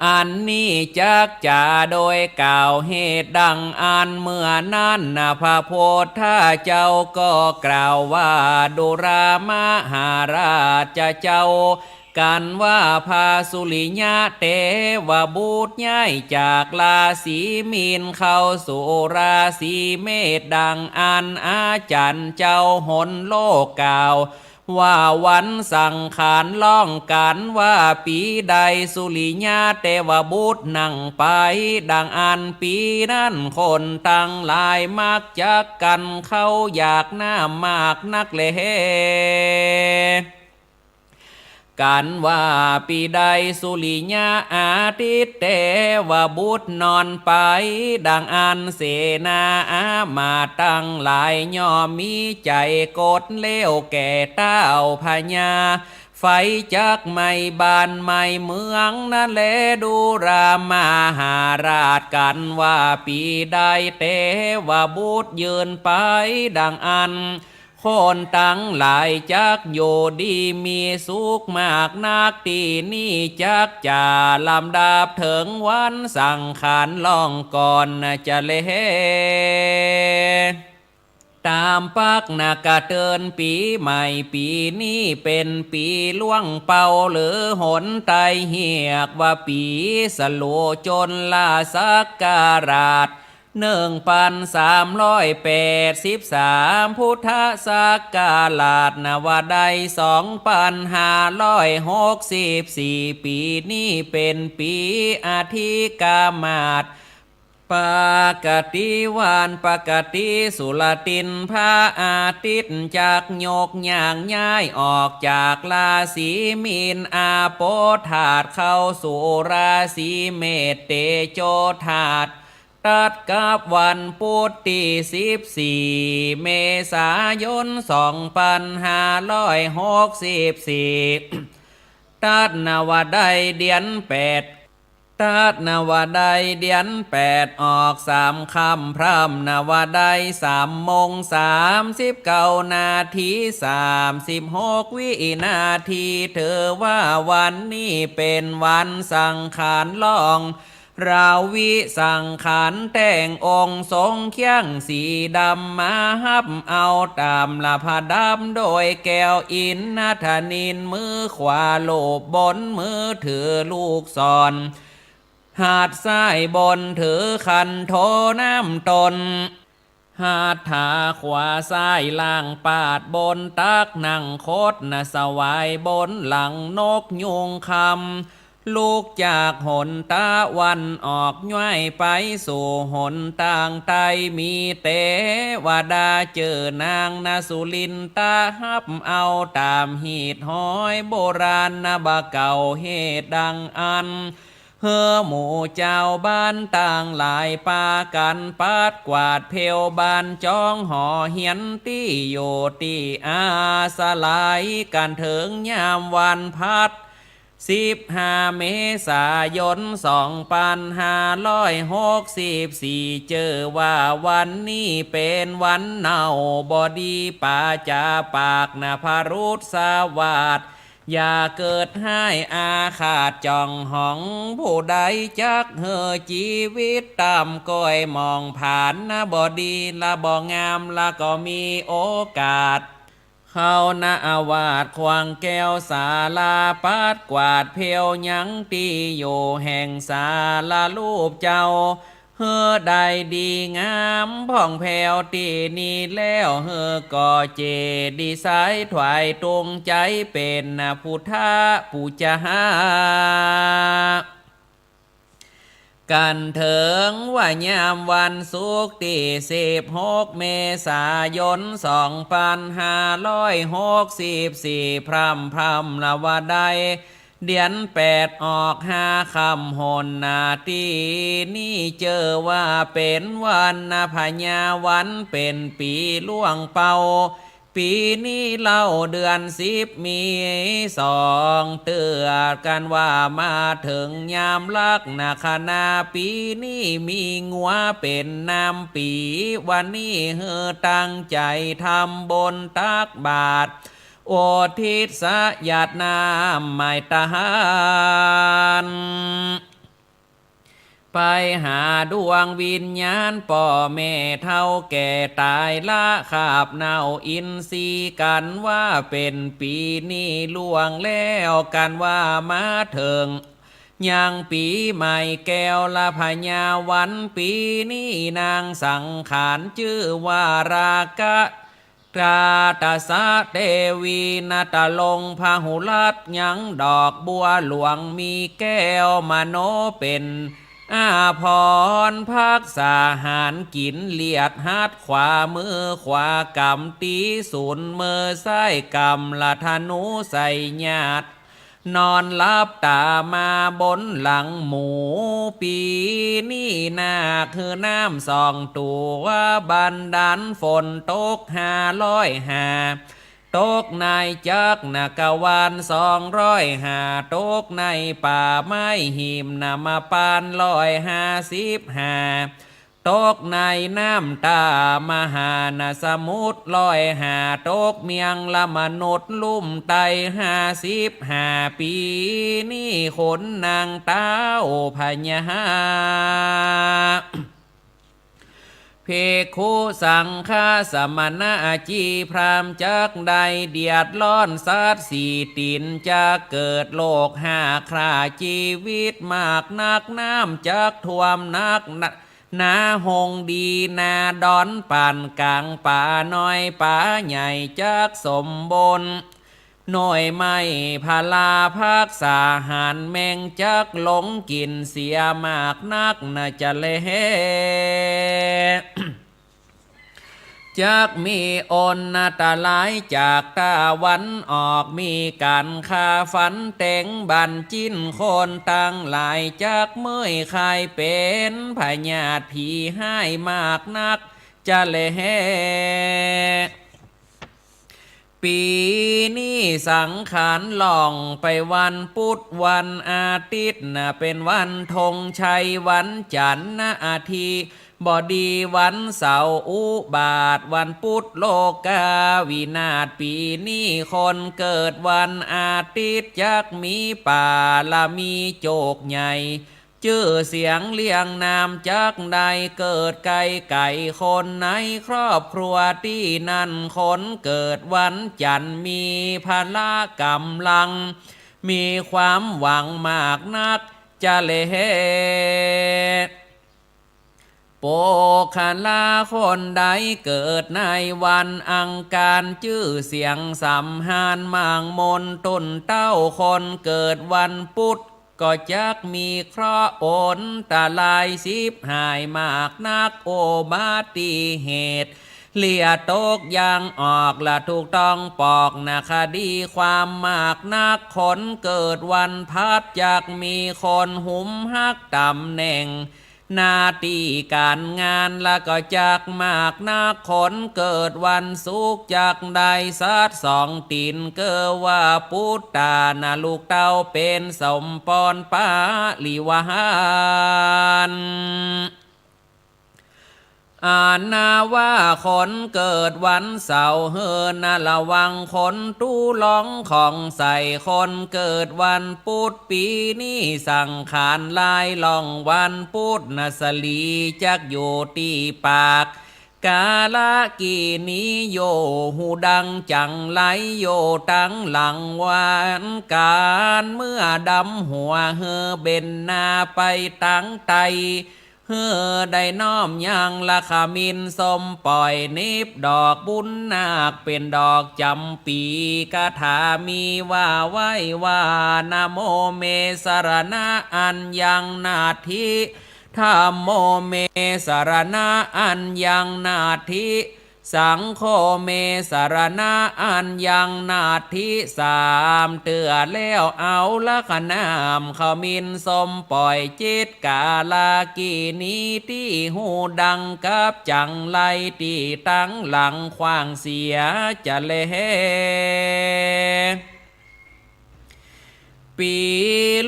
อันนี้จักจะโดยกล่าวเหตุดังอั้น เมื่อนั้นนะพระพุทธเจ้าก็กล่าวว่า ดูรามาหาราชเจ้า กั๋นว่าพระสุริยะเตวบุตรย้ายจากราศีมีนเข้าสู่ราศีเมษ ดังอั้นอาจ๋ารย์เจ้าหนโลกกล่าว ว่าวันสังขารล่อง กั๋นว่าปี๋ใดสุริยะเตวบุตรนั่งไป ดังอั้นปี๋นั้นคนตังหลายมักจักกั๋น ข้าวอยากน้ำมากนักแล กั๋นว่าปี๋ใดสุริยะอาทิตย์เตวบุตรนอนไป ดังอั้นเสนาอามาตย์ตังหลายย่อมมีใจ๋โกรธเร็วแก่ต้าวพญา ไฟจักไหม้บ้านไหม้เมืองนั้นแล ดูรามาหาราช กั๋นว่าปี๋ใดเตวบุตรยืนไป ดังอั้นคนตังหลายจักอยู่ดีมีสุขมากนัก ตี้นี้จักจะลำดับเถิงวันสังขารล่องก่อนนะจะแล ต๋ามปักนะกะเตินปี๋ใหม่ปี๋นี้เป๋นปี๋ล่วงเป่า หรือหนไตเฮียกว่าปี๋สะหลู จนละศักราช หนึ่งปันสามร้อยแปดสิบสาม พุทธศักราชนะว่าได้ สองปันห้าร้อยหกสิบสี่ ปี๋นี้เป๋นปี๋อธิกามาส ปกติวันปกติสุรทิน พระอาทิตย์จักยกย่างย้ายออกจากราศีมีน อาโปธาตุเข้าสู่ราศีเมษ เตโจธาตุตัดกับวันพุธตี้สิบสี่ เมษายน สองปันห้าร้อยหกสิบสี่ ตัดนะว่าได้เดือนแปด ตัดนะว่าได้เดือนแปดออกสามค่ำ พร่ำนะว่าได้สามโมงสามสิบเก้านาทีสามสิบหกวินาที ถือว่าวันนี้เป๋นวันสังขารล่อง ราวิสังขารแต่งองค์ทรงเครื่องสีดำมาฮับเอาต๋ามละผะดับโดยแก้วอินทนิล มือขวาลูบบนมือถือลูกศร หัตถ์ซ้ายบนถือขันโถน้ำต้น หัตถาขวาซ้ายล่างปาดบนตัก นั่งคดนะสวายบนหลังนกยูงคำ ลุกจากหนตะวันออกย้ายไปสู่หนตางใต้ มีเตวดาจื้อนางนสุรินตาฮับเอาต๋ามหีดฮ้อยโบราณนะบ่าเก่า เหตุดังอั้น หื้อหมู่จาวบ้านตังหลายปากั๋นปัดกวาดเพวบ้าน จ๊องหอเฮียนตี้อยู่ตี้อาศัยกั๋นเถิงยามวันพัด สิบห้า เมษายน สองปันห้าร้อยหกสิบสี่ จื้อว่าวันนี้เป๋นวันเน่าบ่ดี ป๋าจ๋าปากนะพรุษวาท อย่าเกิดฮ้ายอาฆาตจ๋องหองผู้ใด จักหื้อจีวิตต่ำก้อยหมองผานนะบ่ดี ละบ่งาม ละก็มีโอกาส เข้านะอาวาสขวางแก้วศาลา ปัดกวาดเพวยังตี้อยู่แห่งสาลารูปเจ้า หื้อได้ดีงามผ่องแผ้วตี้นี้แล้ว หื้อก่อเจดีย์ใสถวายตุงใจ๋เป๋นนะพุทธปู๋จา กั๋นเถิงว่ายามวันศุกร์ตี้สิบหก เมษายน สองปันห้าร้อยหกสิบสี่ พร่ำพร่ำละว่าได้เดือนแปดออกห้าค่ำหนนา ตี้นี้จื้อว่าเป๋นวันนะพญาวัน เป๋นปี๋ล่วงเป่า ปี๋นี้เล่าเดือนสิบมีสองเตื้อ กั๋นว่ามาเถิงยามลักษณะ ปี๋นี้มีงัวเป๋นนำปี๋ วันนี้หื้อตั้งใจ๋ทำบุญตักบาตร อุทิศสะหยาดน้ำหมายตาน ไปหาดวงวิญญาณป้อแม่เฒ่าแก่ต๋ายละคาบเน่าอินทรีย์ กั๋นว่าเป๋นปี๋นี้ล่วงแล้ว กั๋นว่ามาเถิงยังปี๋ใหม่แก้วละพญาวัน ปี๋นี้นางสังขารจื้อว่าราคะ กาตสะเตวี นะตะลงพหุรัตน์ ยังดอกบัวหลวงมีแก้วมโนเป๋นอาภรณ์ ภักษาหารกิ๋นเลียดหัตถ์ขวา มือขวากำตี๋ศูนย์ มือซ้ายกำละธนูใส่หยาด นอนหลับต๋ามาบนหลังหมู ปี๋นี้นาคหื้อน้ำสองตั๋ว บันดาลฝนตกห้าร้อยห้า ตกในจักรกวาลสองร้อยห้า ตกในป่าไม้หิมนะมาปานร้อยห้าสิบห้า ตกในน้ำต๋ามหาสมุทรร้อยห้า ตกเมียงละมนุษย์ลุ่มไตห้าสิบห้า ปี๋นี้ขนนางเต๊าพญา ภิกขุสังฆะสมณะอาจีพราหมณ์จักได้เดือดร้อนสัตว์สี่ตี๋นจักเกิดโรคหากคร่าจีวิตมากนัก น้ำจักท่วมหนัก นาฮงดีนาดอนปานก๋าง ป๋าน้อยป๋าใหญ่จักสมบูรณ์ หน่วยไม้พลาภักษาหารแมงจักหลงกิ๋นเสียมากนักนะจะแล จักมีอันตรายจากตะวันออก มีก๋านฆ่าฟันแตงบั้นจิ๊นคนตังหลาย จักเมื่อยคายเป๋นพยาธิผีฮ้ายมากนักจะแล ปี๋นี้สังขารล่องไปวันปุธวันอาทิตย์นะ เป๋นวันธงชัยวันจันทร์นะอาทิตย์ บดีวันเสาร์อุบาท วันปุธโลกาวินาศ ปี๋นี้คนเกิดวันอาทิตย์จักมีปารมีโจคใหญ่ จื้อเสียงเรียงนามจักได้เกิดไกลๆ คนในครอบครัวตี้นั้น คนเกิดวันจันทร์มีพละก๋ำลัง มีความหวังมากนักจะแล ปุคคละคนใดเกิดในวันอังคาร จื้อเสียงสำราญมากมน ตุ๊นเต้าคนเกิดวันพุธ ก็จักมีเคราะห์อันตรายฉิบหายมากนัก อุบัติเหตุเลียตกยางออกละถูกต้องปอก นาคดีความมากนัก คนเกิดวันพฤหัสจักมีคนหุมหักต๋ำแหน่ง หน้าตี้ก๋านงาน ละก็จักมากนัก คนเกิดวันศุกร์จักได้สัตว์สองตี๋น เกอว่าปุตตานะลูกเต้า เป๋นสมปองปริวาร อันนาว่าคนเกิดวันเสาร์ หื้อนะระวังคนตุ๊ลองของใส่ คนเกิดวันพุธปี๋นี้สังขารลาย ล่องวันพุธนะสะหลีจักอยู่ตี้ปาก กาลกิณี อยู่หูดังจั๋งไร อยู่ตังหลังวันก๋าน เมื่อดำหัวหื้อเบนหน้าไปตังใต้ หื้อได้น้อมยังละขมิ้นส้มป่อย หนีบดอกบุญนาคเป๋นดอกจ๋ำปี๋ คาถามีว่าไว้ว่า นะโมเมสรณะอัญญัง นัตถิ ธัมโมเมสรณะอัญญัง นัตถิ สังโฆเมสรณะอัญญัง นัตถิ สามเตื้อแล้วเอาละขะน้ำขมิ้นส้มป่อย จิตกาลกิณีตี้หูดังกับจั๋งไร ตี้ตังหลังขว้างเสียจะแล ปี๋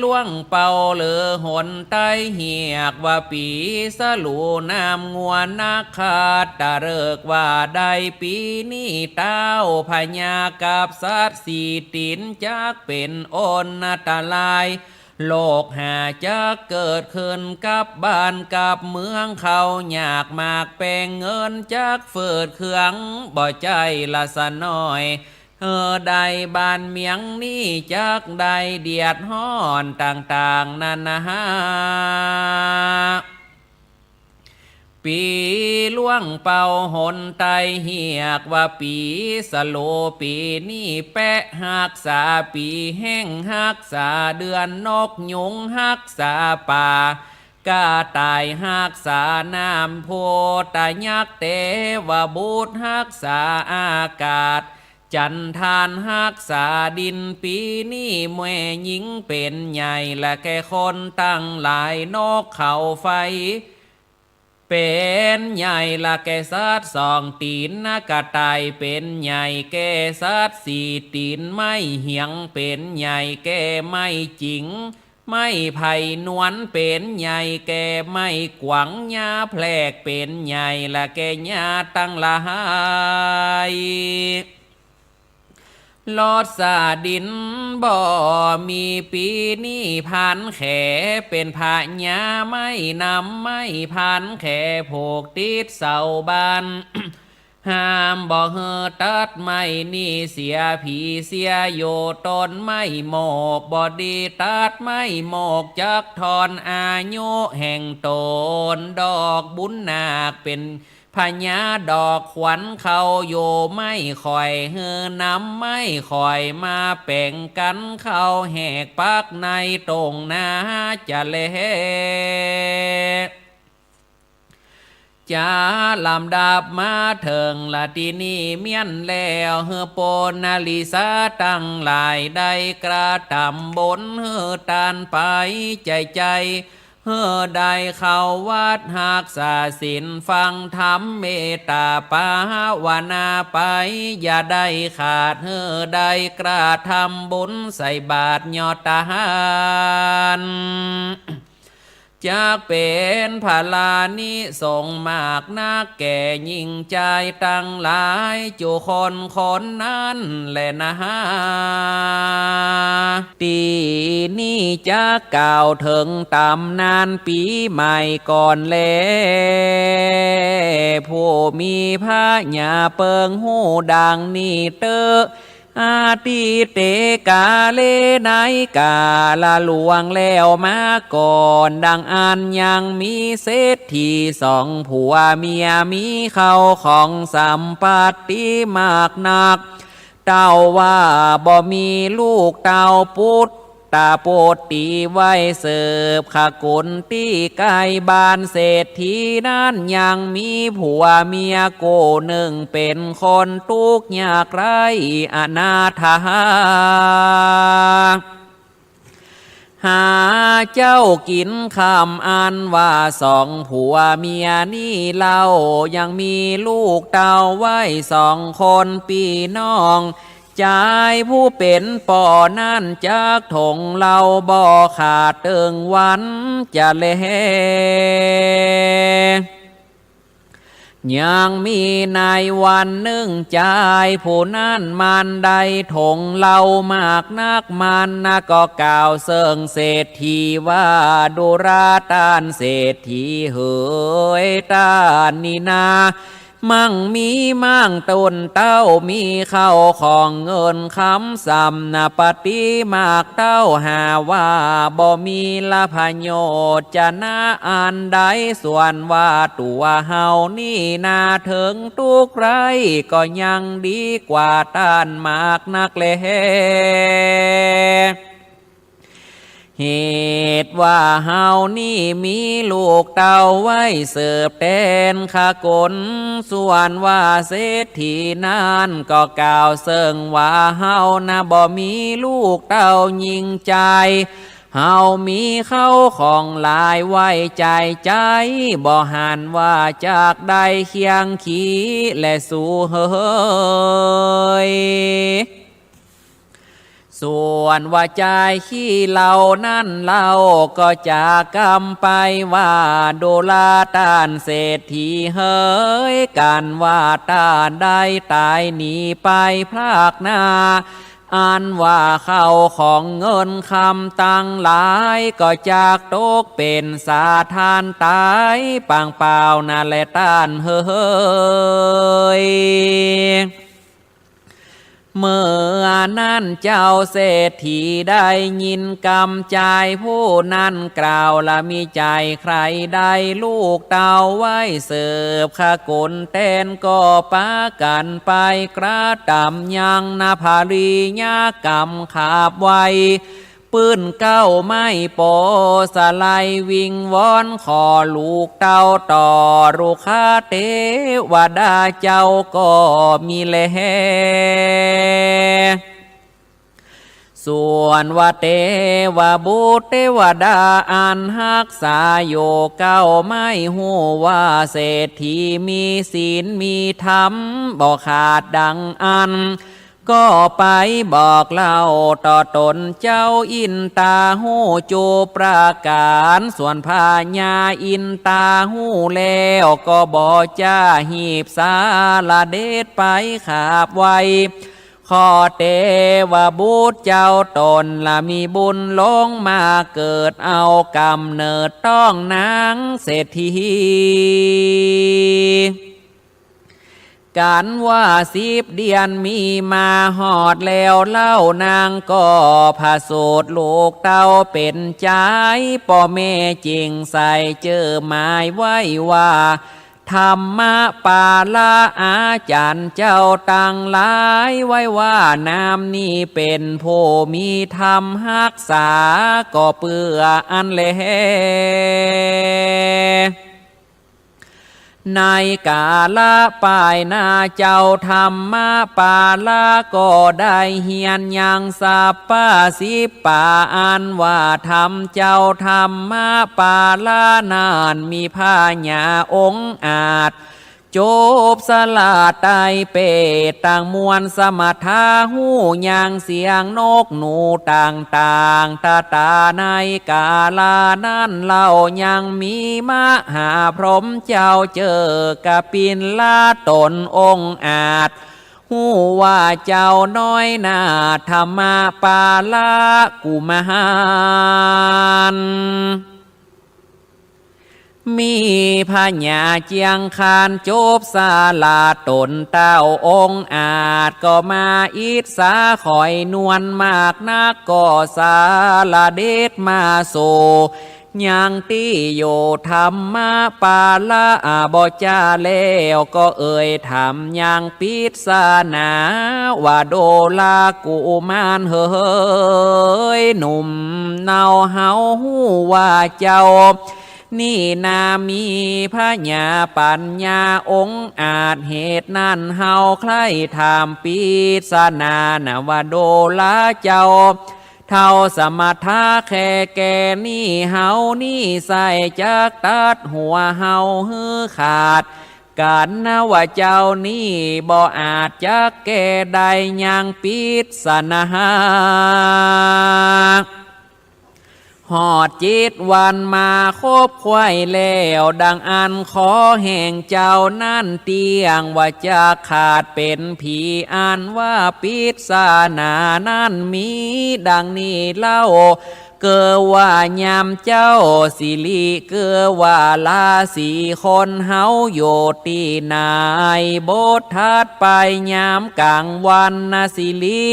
ล่วงเป่าเหลือหนใต้ เฮียกว่าปี๋สลูน้ำงัว นักขัตตะฤกษ์ว่าได้ปี๋นี้ ท้าวพญากับสัตว์สี่ตี๋นจักเป๋นอันตราย โรคหาจักเกิดขึ้นกับบ้านกับเมือง ข้าวยากหมากแป้งเงินจักฝืดเคืองบ่ใจ้ละสะน้อย หื้อได้บ้านเมืองนี้จักได้เดือดฮ้อนต่างๆ นานา ปี๋ล่วงเป่าหนใต้ เฮียกว่าปี๋สลู ปี๋นี้แป๊ะฮักษาปี๋แห้ง ฮักษาเดือนนกยุง ฮักษาป๋า กระต่ายฮักษาน้ำ พุทธยักษ์เตวบุตรฮักษาอากาศ จันทานฮักษาดิน ปี๋นี้แม่ญิงเป๋นใหญ่ และแก่คนตังหลาย นกเขาไฟเป๋นใหญ่ และแก่สัตว์สองตี๋น นะกระต่ายเป๋นใหญ่ แก่สัตว์สี่ตี๋น ไม้เหียงเป๋นใหญ่ แก่ไม้จิง ไม้ไผ่นวลเป๋นใหญ่ แก่ไม้กวาง หญ้าแพรกเป๋นใหญ่ และแก่หญ้าตังหลาย รสดินบ่มี ปี๋นี้พรานแขเป๋นพญา ไม้นำไม้พรานแขผูกติดเสาบ้าน ห้ามบ่หื้อตัดไม้นี้เสีย ผีเสียอยู่ต้นไม้โมกข์ บ่ดีตัดไม้โมกข์ จักถอนอายุแห่งต๋น ดอกบุญนาคเป๋นพญาดอกขวัญ เขาอยู่ไม้ข่อย หื้อนำไม้ข่อยมาแป๋งกั๋น เข้าแหกปักในต๋งนาจะแล จะลำดับมาเถิงละตี้นี้เมี้ยนแล้ว หื้อปุณณริสาตังหลายได้กระตำบุญ หื้อตานไปใจ๋ใจ๋ หื้อได้เข้าวัดฮักษาศีลฟังธรรมเมตตาภาวนาไป อย่าได้ขาด หื้อได้กระตำบุญใส่บาตรยอดตาน จักเป๋นพลานิสงส์มากนักแก่หญิงจายตังหลายจุคนคนนั้นแลนา ตี้นี้จักกล่าวเถิงต๋ำนานปี๋ใหม่ก่อนแล ผู้มีพญาเปิงฮู้ดังนี้เต๊อะ อตีเตกาเล ในกาลล่วงแล้วมาก่อน ดังอั้นยังมีเศรษฐีสองผัวเมีย มีเข้าของสัมปัตติมากนัก เต้าว่าบ่มีลูกเต้าปุตตะปุตตีไว้สืบขกุลตี้ใก้บ้าน เศรษฐีนั้นยังมีผัวเมียกู้หนึ่ง เป๋นคนตุ๊กข์ยากไร้อนาถา หาเจ๊ากิ๋นค่ำ อันว่าสองผัวเมียนี้เล่า ยังมีลูกเต้าไว้สองคนปี้น้อง จายผู้เป๋นป้อนั้นจักถงเล่าบ่ขาดเติงวันจะแล ยังมีในวันนึ่งจายผู้นั้นมันได้ถงเล่ามากนัก มันนะก็กล่าวเซิ่งเศรษฐีว่า ดูราต้านเศรษฐีเหย ต้านนี้นา มั่งมีมั่งต้นเต้า มีเข้าของเงินคำสำนะ ปฏิมากเต้าหาว่าบ่มีละประโยชน์จะนะอันใด ส่วนว่าตั๋วเฮานี้นาเถิงตุ๊กข์ไร้ ก็ยังดีกว่าต้านมากนักแล เหตุว่าเฮานี้มีลูกเต้าไว้สืบแตนขกุล ส่วนว่าเศรษฐีนั้นก็กล่าวเซิ่งว่า เฮานะบ่มีลูกเต้าญิงจาย เฮามีเข้าของหลายไว้จ่ายใจ๊ บ่หันว่าจักได้เคียงคีแลสูเหย ส่วนว่าจายขี้เหล้านั้นเล่า ก็จะกำไปว่า ดูราต้านเศรษฐีเหย กันว่าต้านได้ต๋ายหนีไปพรากหน้า อันว่าเข้าของเงินคำตังหลาย ก็จักตกเป๋นสาทานต๋ายปางเปล่านาแลต้านเหย เมื่อนั้นเจ้าเศรษฐีได้ยินกำจายผู้นั้นกล่าว ละมีใจ๋ใคร่ได้ลูกเต้าไว้สืบขกุลแตน ก็ปากั๋นไปกระตำยังนาภริยกรรมขาบไว้ ปื้นเก๊าไม้โปสะไหล่วิงวอนขอลูกเต้าต่อ รุกขเตวดาเจ้าก็มีแล ส่วนว่าเตวบุตรเตวดาอันฮักษาอยู่เก๊าไม้ฮู้ว่าเศรษฐีมีศีลมีธรรมบ่ขาดดังอั้น ก็ไปบอกเล่าต่อต๋นเจ้าอินตาฮู้จุประก๋าน ส่วนพญาอินตาฮู้แล้วก็บ่จ้า หีบสาละเด็ดไปขาบไว้ ขอเตวบุตรเจ้าต๋นละมีบุญลงมาเกิดเอาก๋ำเนิดต้องนางเศรษฐี กั๋นว่าสิบเดือนมีมาฮอดแล้วเล่า นางก็ผะสูติลูกเต้าเป๋นจาย ป้อแม่จึงใส่จื้อหมายไว้ว่า ธรรมปาละ อาจ๋ารย์เจ้าตังหลายไว้ว่า นามนี้เป๋นผู้มีธรรมฮักษา ก็เปื้ออั้นแล ในกาละป้ายหน้าเจ้าธรรมปาละก็ได้เฮียนยังสัพพะสิบปะ อันว่าธรรมเจ้าธรรมปาละนั้นมีพญาองค์อาจ จบสลาดไตรเปตตังมวลสมถาฮู้ยังเสียงนกหนูต่างๆ ตะตาในกาละนั้นเล่ายังมีมหาพรหมเจ้าเจ้ากปิลละตนองค์อาจ ฮู้ว่าเจ้าน้อยนาถธรรมปาละกุมาร มีพญาเจียงคานจบสละต๋นเต้าองอาจ ก็มาอิจฉาข้อยนวลมากนัก ก็สละเด็จมาสู่ยังตี้อยู่ ธรรมปาละบ่จาแล้ว ก็เอ่ยธรรมยังปริศนา ว่าโดลากุมารเหย หนุ่มเนาเฮาฮู้ว่าเจ้า นี่นามีพญาปัญญาองอาจ เหตุนั้นเฮาใคร่ถามปริศนานะ ว่าโดลาเจ้า เฒ่าสมถะแค่แก่นี้ เฮานี้ใส่จักตัดหัวเฮาหื้อขาดกั๋นนะ ว่าเจ้านี้บ่อาจจักแก้ได้ยังปริศนา ฮอดเจ็ดวันมาครบไขว้แล้ว ดังอั้นขอแห่งเจ้านั้นเตี้ยง ว่าจักขาดเป๋นผี อันว่าปริศนานั้นมีดังนี้เล่า เกอว่ายามเจ้าสิริ เกอว่าราศีคนเฮาอยู่ตี้ไหน บทถัดไปยามก๋างวันนะสิริ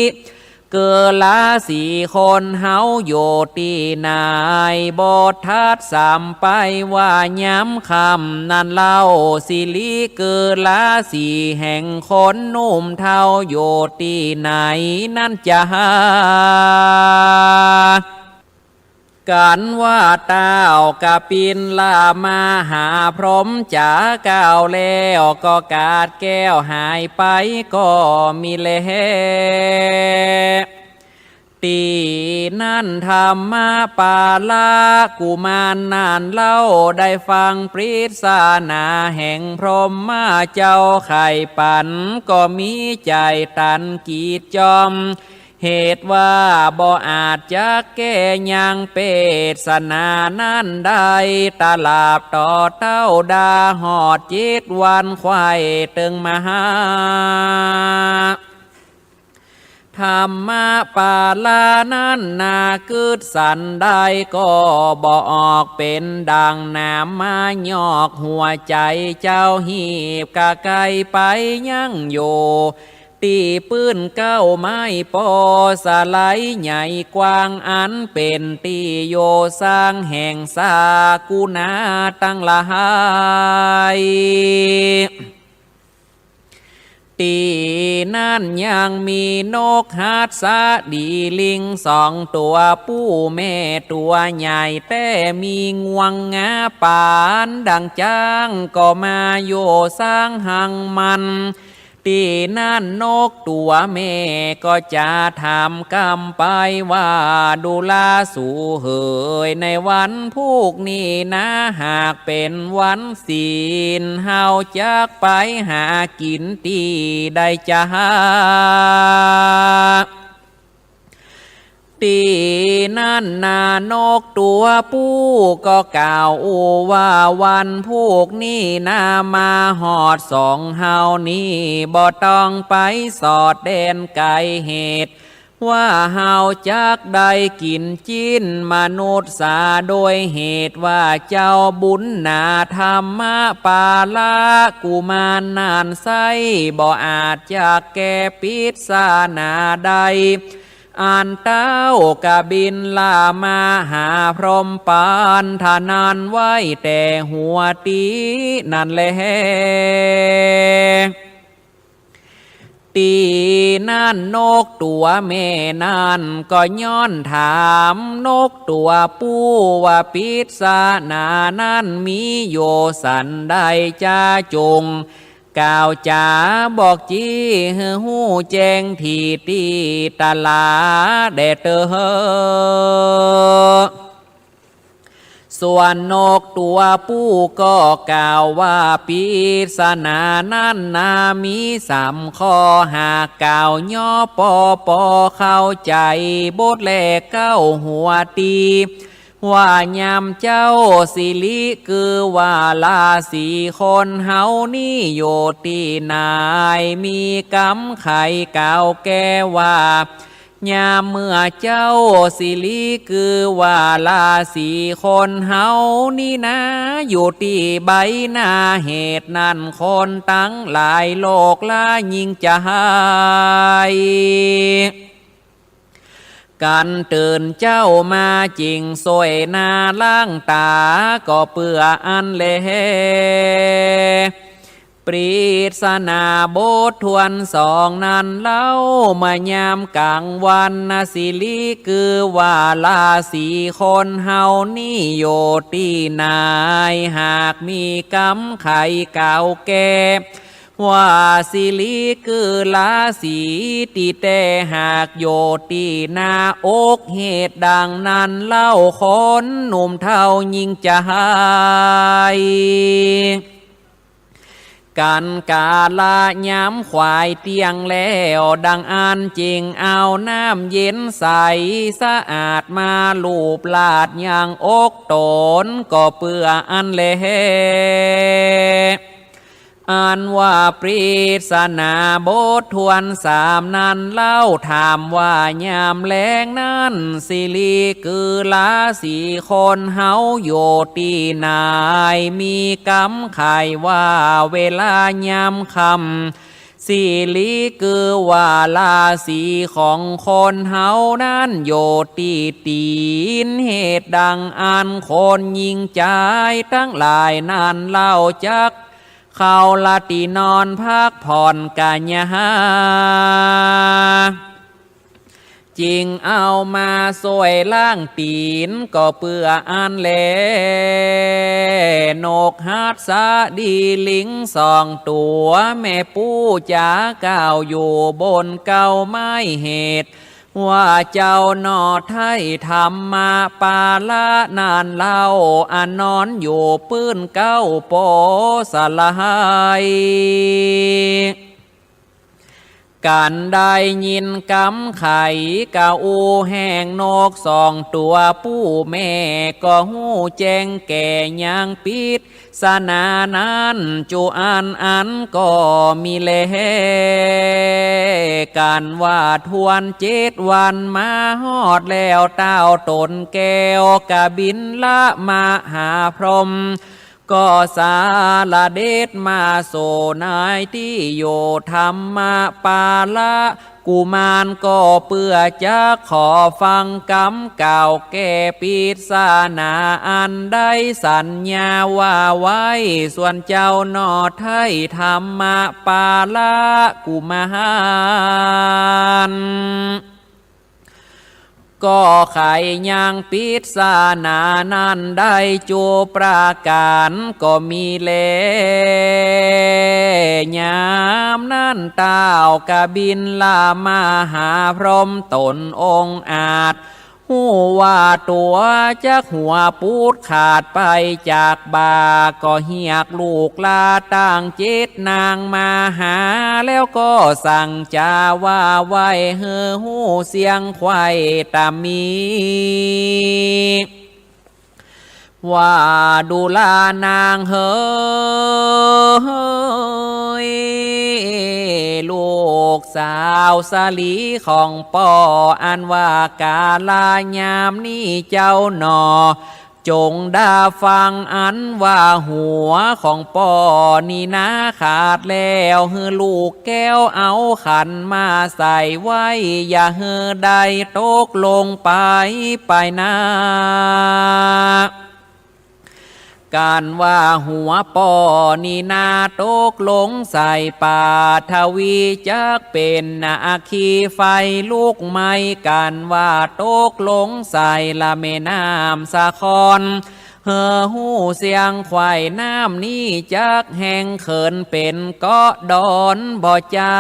เกอราศีคนเฮาอยู่ตี้ไหน บทถัดสามไปว่ายามค่ำนั้นเล่า สิริเกอราศีแห่งคนหนุ่มเฒ่าอยู่ตี้ไหนนั้นจะหา กั๋นว่าเต้ากบิลมหาพรหมจ๋ากล่าวแล้ว ก็ขาดแคล้วหายไปก็มีแล ตี้นั้นธรรมปาละกุมารนั้นเล่า ได้ฟังปริศนาแห่งพรหมเจ้าไขปั๋น ก็มีใจ๋ตันกีดจอม เหตุว่าบ่อาจจักแก้ยังปริศนานั้นได้ ตราบต่อเต้าดาฮอดเจ็ดวันไขว้เติงมหา ธรรมปาละนั้นนากึ๊ดสันใดก็บ่ออก เป๋นดั่งน้ำมายอกหัวใจ๋เจ้า หีบกะไกไปยังอยู่ ตี้ปื้นเก๊าไม้ปอสะไหลใหญ่กว้าง อันเป๋นตี้อยู่ซางแห่งสกุณาตังหลาย ตี้นั้นยังมีนกหัสดีลิงสองตั๋ว ผู้แม่ตั๋วใหญ่แต๊ มีงวงงาปานดั่งจ๊าง ก็มาอยู่ซางหังมัน ตี้นั้นนกตั๋วแม่ก็จะถามกำไปว่า ดูราสูเหย ในวันพูกนี้นา หากเป๋นวันศีล เฮาจักไปหากิ๋นตี้ใดจะหา ตี้นั้นนานกตั๋วผู้ก็กล่าวอู้ว่า วันพูกนี้นามาฮอดสองเฮานี้ บ่ต้องไปสอดแดนไก๋ เหตุว่าเฮาจักได้กิ๋นจิ๊นมนุษย์สา โดยเหตุว่าเจ้าบุญหนา ธรรมปาละกุมารนั้นไส้ บ่อาจจักแก้ปริศนาได้ อันเต้ากบิลมหาพรหมปันธนันไว้แต่หัวตี้นั้นแล ตี้นั้นนกตั๋วแม่นั้นก็ย้อนถามนกตั๋วผู้ว่า ปริศนานั้นมีอยู่สันใด จาจง กล่าวจ๋าบอกจี้หื้อฮู้แจ้งถี่ตี้ตลาดแด่เต๊อะ ส่วนนกตั๋วผู้ก็กล่าวว่า ปริศนานั้นนามีสามข้อ หากกล่าวย่อปอปอเข้าใจ๋บทแลเก๊าหัวตี้ ว่ายามเจ้าสิริคือว่าราศีคนเฮานี้อยู่ตี้ไหน มีกำไขกล่าวแก้ว่า ยามเมื่อเจ้าสิริคือว่าราศีคนเฮานี้นา อยู่ตี้ใบหน้า เหตุนั้นคนตังหลายโรคละยิ่งจะหาย กันตื่นเจ๊ามาจึ่งซ่วยหน้าล้างต๋า ก็เปื้ออั้นแล ปริศนาบทถ้วนสองนั้นเล่า เมื่อยามก๋างวันนา สิริคือว่าราศีคนเฮานี้อยู่ตี้ไหน หากมีกำไขกล่าวแก้ ว่าสิริคือราศีตี้แต๊ หากอยู่ตี้หน้าอก เหตุดังนั้นเล่าคนหนุ่มเฒ่ายิ่งจะหาย กันกาละยามขวายเตี้ยงแล้ว ดังอั้นจึ่งเอาน้ำเย็นใสสะอาดมาลูบลาดยังอกต๋น ก็เปื้ออั้นแล อันว่าปริศนาบทถ้วนสามนั้นเล่า ถามว่ายามแลงนั้น สิริคือราศีคนเฮาอยู่ตี้ไหน มีกำไขว่าเวลายามค่ำ สิริคือว่าราศีของคนเฮานั้นอยู่ตี้ตี๋น เหตุดังอั้นคนหญิงจายตังหลายนั้นเล่าจัก เข้าละตี้นอนพักผ่อนกัญญา จึ่งเอามาซ่วยล้างตี๋น ก็เปื้ออั้นแล นกหัสดีลิงสองตั๋ว แม่ปู๋จ๋าก้าวอยู่บนเก๊าไม้ เหตุ ว่าเจ้าหน่อไท้ธรรมปาละนั้นเล่า อันนอนอยู่ปื้นเก๊าโปสลาย กันได้ยินกำไขกาอู้แห่งนกสองตั๋ว ปู๋แม่ก็ฮู้แจ้งแก่ยังปริศ นานั้นจุอันอันก็มีแล กันว่าถ้วนเจ็ดวันมาฮอดแล้ว ต้าวต๋นแก้วกบิลมหาพรหม ก็สละเสด็จมาสู่ในตี้อยู่ธรรมปาละ กุมารก็เปื้อจักขอฟังกำกล่าวแก้ปริศนาอันได้สัญญาว่าไว้ ส่วนเจ้าหน่อไท้ธรรมปาละกุมาร ก็ไขยังปริศนานั้นได้จุประก๋านก็มีแล ยามนั้นต้าวกบิลมหาพรหมต๋นองอาจ ฮู้ว่าตั๋วจักหัวปูดขาดไปจากบ่า ก็เฮียกลูกหล้านตังเจ็ดนางมาหา แล้วก็สั่งจ๋าว่าไว้หื้อฮู้เสี้ยงไขว่ต๋ามี ว่าดูลานางเหย ลูกสาวสลีของป้อ อันว่ากาละยามนี้เจ้าหน่อ จงได้ฟังอันว่าหัวของป้อนี้นาขาดแล้ว หื้อลูกแก้วเอาขันมาใส่ไว้ อย่าหื้อได้ตกลงไป ไปนา กันว่าหัวป้อนี้นาตกลงใส่ปฐวีจักเป๋นอัคคีไฟลุกไหม้ กันว่าตกลงใส่ละแม่น้ำสาคร หื้อฮู้เสี้ยงไขว่น้ำนี้จักแห้งเขินเป๋นเกาะดอนบ่จ้า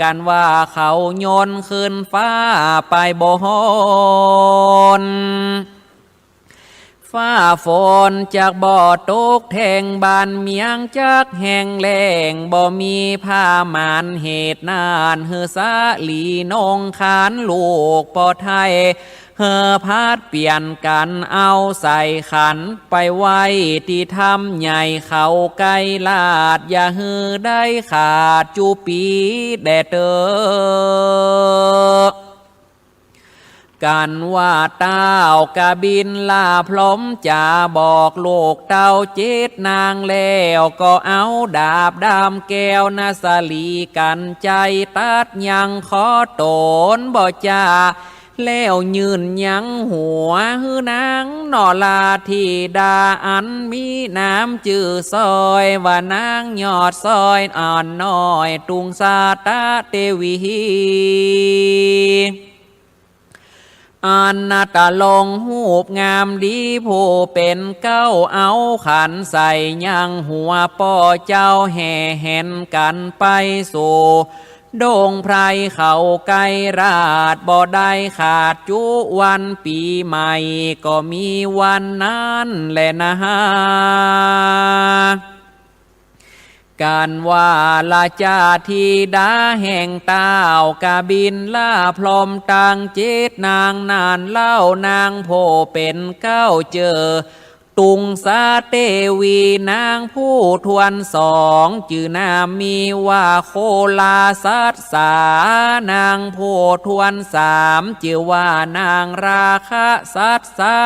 กันว่าเขาโยนขึ้นฟ้าไปบ่ฮอน ฟ้าฝนจักบ่ตกแทง บ้านเมืองจักแห้งแล้งบ่มีผ้าหมาน เหตุนั้นหื้อสลีนงคานลูกป้อไท้ หื้อผลัดเปลี่ยนกั๋นเอาใส่ขันไปไว้ตี้ถ้ำใหญ่เขาไกรลาด อย่าหื้อได้ขาดจุปีแด่เต๊อะ กันว่าต้าวกบิลพรหมจะบอกลูกเต้าเจ็ดนางแล้ว ก็เอาดาบด้ามแก้วนะสลีกัญไชยตัดยังคอต๋นบ่จ๋า แล้วยื่นยังหัวหื้อนางนราธิดา อันมีนามจื้อสร้อยว่านางยอดสร้อยอ่อนน้อย ตุงสาตะเตวี อันนาตะลงรูปงามดี ผู้เป๋นเก๊าเอาขันใส่ยังหัวป้อเจ้า แห่แหนกั๋นไปสู่ดงไพรเขาไกรราช บ่ได้ขาดจุวันปี๋ใหม่ ก็มีวันนั้นแลนา กันว่าราชธิดาแห่งต้าวกบิลพรหมตังเจ็ดนางนั้นเล่า นางผู้เป๋นเก๊าจื้อตุงสาเตวี นางผู้ถ้วนสองจื้อนามมีว่าโคลาสัสสา นางผู้ถ้วนสามจื้อว่านางราคะสัสสะ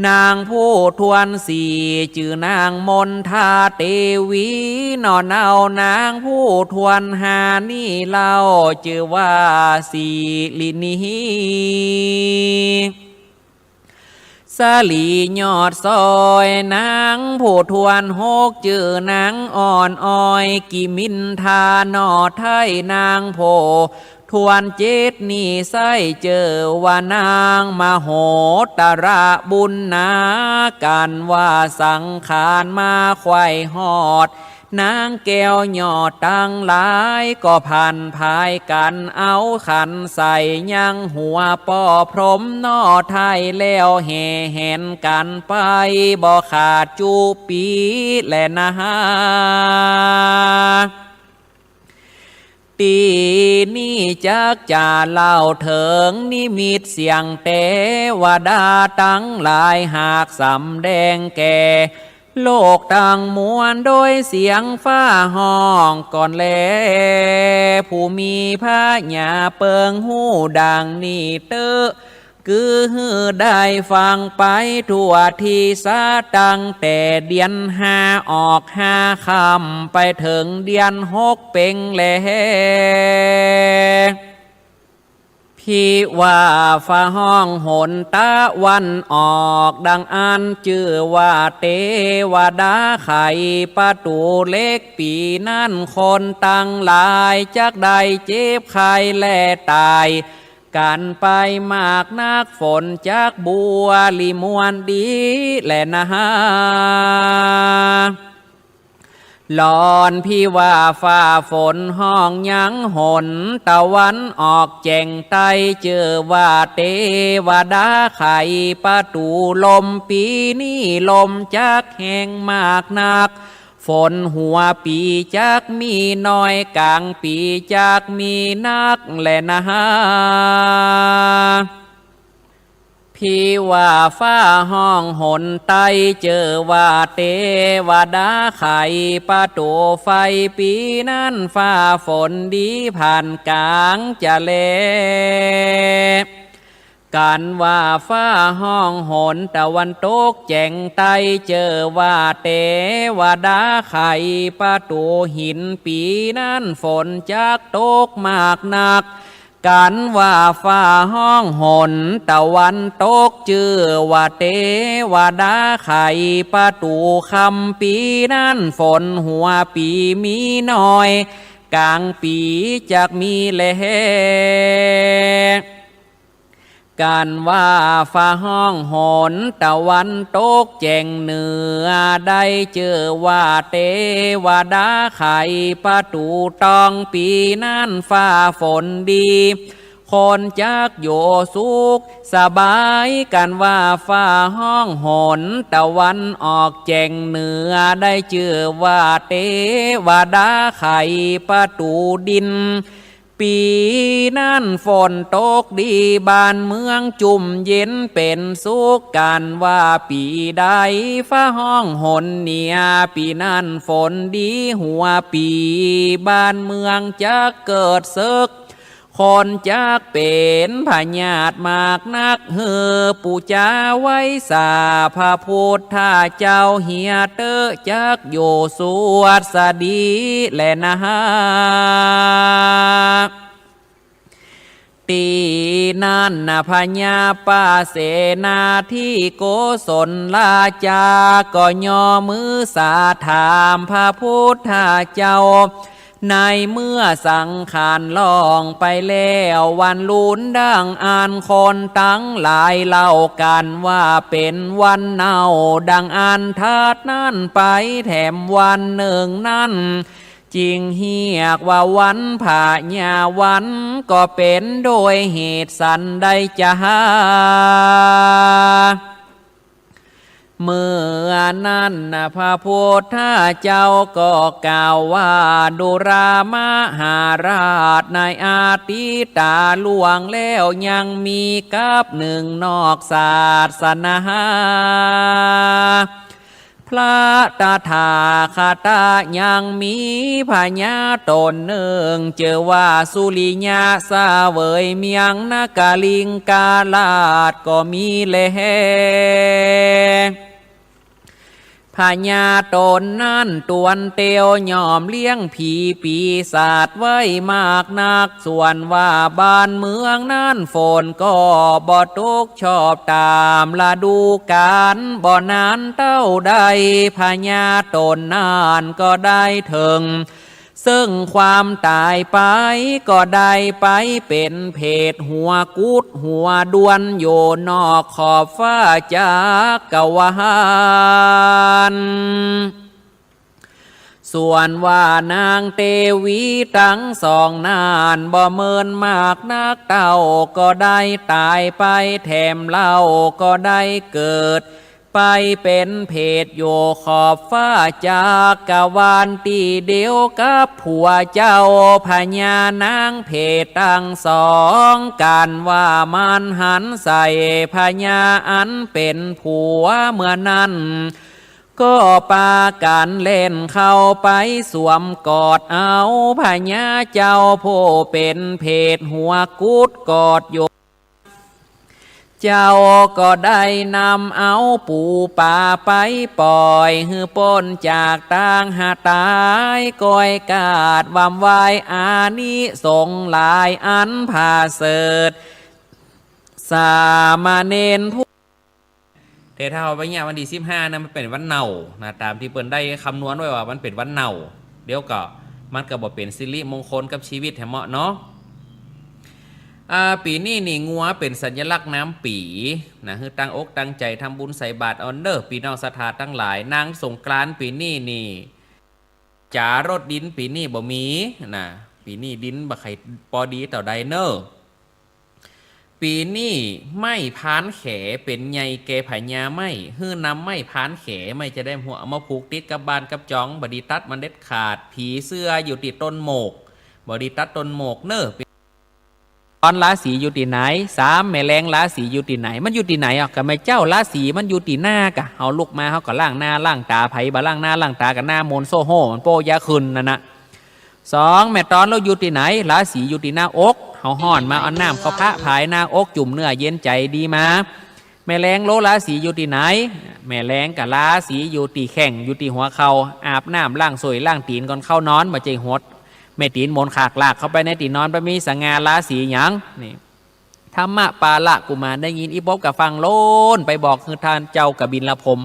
นางผู้ถ้วนสี่จื้อนางมณฑาเตวี หน่อเนา นางผู้ถ้วนห้านี้เล่าจื้อว่าสิรินี สลียอดสร้อย นางผู้ถ้วนหกจื้อนางอ่อนอ้อยกิมินทา หน่อไท้นางผู้ ถ้วนเจ็ดนี้ใส้จื้อว่านางมโหตระบุญนา กันว่าสังขารมาใค่ฮอด นางแก้วยอดตังหลาย ก็ผันผายกั๋นเอาขันใส่ยังหัวป้อพรหมหน่อไท้แล้ว แห่แหนกั๋นไปบ่ขาดจุปี๋แลนา ตี้นี้จักจะเล่าเถิงนิมิตเสี้ยงเตวดาตังหลาย หากสำแดงแก่โลกตังมวลโดยเสียงฟ้าฮ้องก่อนแล ผู้มีผญาเปิงฮู้ดังนี้เต๊อะ คือหื้อได้ฟังไปทั่วตี้สา ตั้งแต่เดือนห้าออกห้าค่ำ ไปเถิงเดือนหกเป๋งแล พิว่าฟ้าฮ้องหนตะวันออก ดังอั้นจื้อว่าเตวดาไขประตู๋เหล็ก ปี๋นั้นคนตังหลายจักได้เจ็บไข้และต๋าย กั๋นไปมากนัก ฝนจักบัวริมวนดีแลนา หล่อนพิว่าฟ้าฝนฮ้องยังหนตะวันออกแจ่งใต้ จื้อว่าเตวดาไขประตู๋ลม ปี๋นี้ลมจักแฮงมากนัก ฝนหัวปี๋จักมีน้อย ก๋างปี๋จักมีนักแลนา พิว่าฟ้าฮ้องหนใต้ จื้อว่าเตวดาไขประตู๋ไฟ ปี๋นั้นฟ้าฝนดีผ่านก๋างจะแล กั๋นว่าฟ้าฮ้องหนตะวันตกแจ่งใต้ จื้อว่าเตวดาไขประตู๋หิน ปี๋นั้นฝนจักตกมากนัก กั๋นว่าฟ้าฮ้องหนตะวันตก จื้อว่าเตวดาไขประตู๋คำ ปี๋นั้นฝนหัวปี๋มีน้อย ก๋างปี๋จักมีแล กั๋นว่าฟ้าฮ้องหนตะวันตกแจ่งเหนือ ได้จื้อว่าเตวดาไขประตู๋ตอง ปี๋นั้นฟ้าฝนดี คนจักอยู่สุขสบาย กั๋นว่าฟ้าฮ้องหนตะวันออกแจ่งเหนือ ได้จื้อว่าเตวดาไขประตู๋ดิน ปี๋นั้นฝนตกดี บ้านเมืองจุ่มเย็นเป๋นสุข กั๋นว่าปี๋ใดฟ้าฮ้องหนเหนือ ปี๋นั้นฝนดีหัวปี๋ บ้านเมืองจักเกิดเสิก คนจักเป๋นพยาธิมากนัก หื้อปู๋จาไหว้สาพระพุทธเจ้าเหียเต๊อะ จักอยู่สวัสดีแลนา ตี้นั้นนา พญาปเสนาธิโกศลราชาก็ย่อมือสาถามพระพุทธเจ้า ในเมื่อสังขารล่วงไปแล้ววันลูน ดังอั้นคนตังหลายเล่ากั๋นว่าเป๋นวันเน่า ดังอั้นถัดนั้นไปแถมวันนึ่งนั้น จึงเฮียกว่าวันพญาวัน ก็เป๋นโดยเหตุสันใดจา เมื่อนั้นนา พระพุทธเจ้าก็กล่าวว่า ดูรา มหาราช ในอดีตล่วงแล้วยังมีกัปนึ่งนอกศาสนา พระตถาคตยังมีพญาต๋นนึ่ง จื้อว่าสุริยะเสวยเมืองนครลิงคราชก็มีแล พญาต๋นนั้นตวนเตียวย่อมเลี้ยงผีปีศาจไว้มากนัก ส่วนว่าบ้านเมืองนั้นฝนก็บ่ตกชอบต๋ามฤดูกาล บ่นานเต้าใดพญาต๋นนั้นก็ได้เถิง ซึ่งความต๋ายไป ก็ได้ไปเป๋นเผตหัวกุดหัวด้วนอยู่นอกขอบฟ้าจักรวาล ส่วนว่านางเตวีตังสองนั้นบ่เมินมากนักเต้า ก็ได้ต๋ายไปแถมเล่า ก็ได้เกิด ไปเป๋นเผตอยู่ขอบฟ้าจักรวาลตี้เดียวกับผัวเจ้า พญานางเผตตังสอง กั๋นว่ามันหันใส่พญาอันเป๋นผัวเมื่อนั้น ก็ปากั๋นแล่นเข้าไปสวมกอดเอาพญาเจ้าผู้เป๋นเผตหัวกุดกอดอยู่ เจ้าก็ได้นำเอาปู๋ป๋าไปป่อย หื้อป๊นจากตางหาต๋าย ก้อยกาดวำวายอานิสงส์หลายอันผาเสริฐ สามเณรผู้ แต่ถ้าเอาไปเนี่ยวันตี้สิบห้านะ มันเป๋นวันเน่านะ ต๋ามตี้เปิ้นได้คำนวณไว้ว่ามันเป๋นวันเน่า เดี๋ยวก็มันก็บ่เป๋นสิริมงคลกับชีวิตแหมเนาะ อ่า ปี๋นี้นี่งัวเป๋นสัญลักษณ์นำปี๋นะ หื้อตั้งอกตั้งใจ๋ทำบุญใส่บาตรเอาเน่อ ปี้น้องศรัทธาตังหลาย นางสงกรานต์ปี๋นี้นี่ จ๋ารดดินปี๋นี้บ่มีนะ ปี๋นี้ดินบ่ใค่ปอดีเต้าใดเน่อ ปี๋นี้ไม้พานแขเป๋นใหญ่แก่พญาไม้ หื้อนำไม้พานแข ไม้จะได้หัวเอามาผูกติดกับบ้านกับจอง บ่ดีตัดมันเด็ดขาด ผีเสื้ออยู่ตี้ต้นโมก บ่ดีตัดต้นโมกเน่อ ต๋อนราศีอยู่ตี้ไหน สามแม่แลงราศีอยู่ตี้ไหน มันอยู่ตี้ไหนอ่ะ ก็แม่เจ้าราศีมันอยู่ตี้หน้ากะ เฮาลุกมาเฮาก็ล้างหน้าล้างต๋า ใผบ่ล้างหน้าล้างต๋าก็หน้าโมนโซโฮมันโป้ยาขึ้นนั่นนะ สองแม่ต๋อนลาวอยู่ตี้ไหน ราศีอยู่ตี้หน้าอก เฮาฮ้อนมาเอาน้ำเข้าพระผายหน้าอกจุ่มเนื้อเย็นใจ๋ดีมา แม่แลงลาวราศีอยู่ตี้ไหน แม่แลงก็ราศีอยู่ตี้แข้งอยู่ตี้หัวเข่า อาบน้ำล้างส้วยล้างตี๋นก่อนเข้านอน บ่ใจ้หด แม่ตี๋นหมนขากลากเข้าไปในตี้นอน บ่มีสง่าราศีหยัง นี่ ธรรมปาละกุมารได้ยินอีปบก็ฟั่งโลนไปบอกหื้อต้านเจ้ากบิลพรหม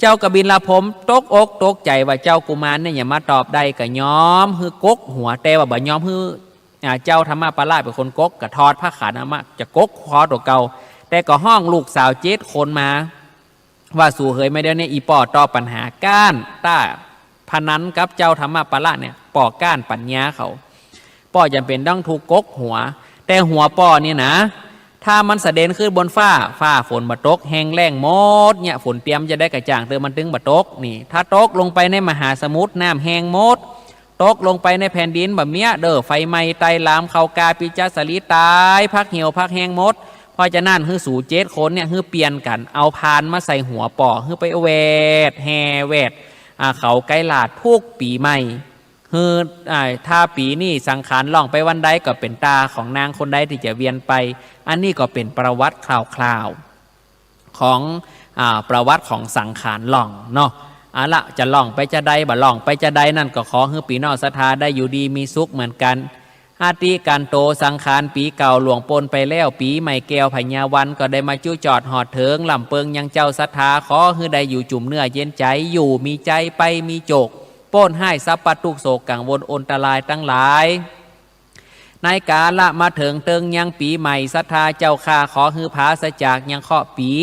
เจ้ากบิลพรหมตกอกตกใจ๋ว่าเจ้ากุมารเนี่ยหยังมาตอบได้ ก็ยอมหื้อกกหัว แต่ว่าบ่ยอมหื้อ อ่า เจ้าธรรมปาละเป๋นคนกก ก็ถอดผ้าขันออกมาจะกกคอตั๋วเก่า แต่ก็ฮ้องลูกสาวเจ็ดคนมา ว่าสูเหยมาเดี๋ยวนี้ อี่ป้อตอบปัญหา ก้านต้าพนันกับเจ้าธรรมปาละเนี่ย ป้อก้านปัญญาเขา ป้อจ๋ำเป๋นต้องถูกกกหัว แต่หัวป้อเนี่ยนะ ถ้ามันสะเด็นขึ้นบนฟ้า ฟ้าฝนบ่ตก แห้งแล้งหมดเนี่ย ฝนเตรียมจะได้กระจ่างเติมมันตึงบ่ตก นี่ ถ้าตกลงไปในมหาสมุทร น้ำแห้งหมด ตกลงไปในแผ่นดินบ่เมียเด้อ ไฟไหม้ไต้ลามเข้ากาปิจสาลีต๋าย ผักเหี่ยวผักแห้งหมด เพราะฉะนั้นหื้อสูเจ็ดคนเนี่ย หื้อเปลี่ยนกั๋น เอาพานมาใส่หัวป้อ หื้อไปแหวดแห่แหวด อ่า เขาใก้ลาดทุกปี๋ใหม่ หื้อ อ่า ถ้าปี๋นี้สังขารล่องไปวันใดก็เป๋นต๋าของนางคนใดตี้จะเวียนไป อันนี้ก็เป๋นประวัติคร่าวๆ ของ อ่า ประวัติของสังขารล่องเนาะ เอาละ จะล่องไปจาใด บ่ล่องไปจาใดนั้น ก็ขอหื้อปี้น้องศรัทธาได้อยู่ดีมีสุขเหมือนกั๋น อติกันโต สังขารปี๋เก่าล่วงป๊นไปแล้ว ปี๋ใหม่แก้วพญาวันก็ได้มาจุจอดฮอดเถิง ลำเปิงยังเจ้าศรัทธา ขอหื้อได้อยู่จุ่มเนื้อเย็นใจ๋ อยู่มีใจ๊ไปมีโจค ป๊นฮ้ายสัพพะตุ๊กข์โศกกังวลอันตรายตังหลาย ในกาละมาเถิงเติงยังปี๋ใหม่ศรัทธาเจ้าข้า ขอหื้อผาศจากยังเคราะห์ปี๋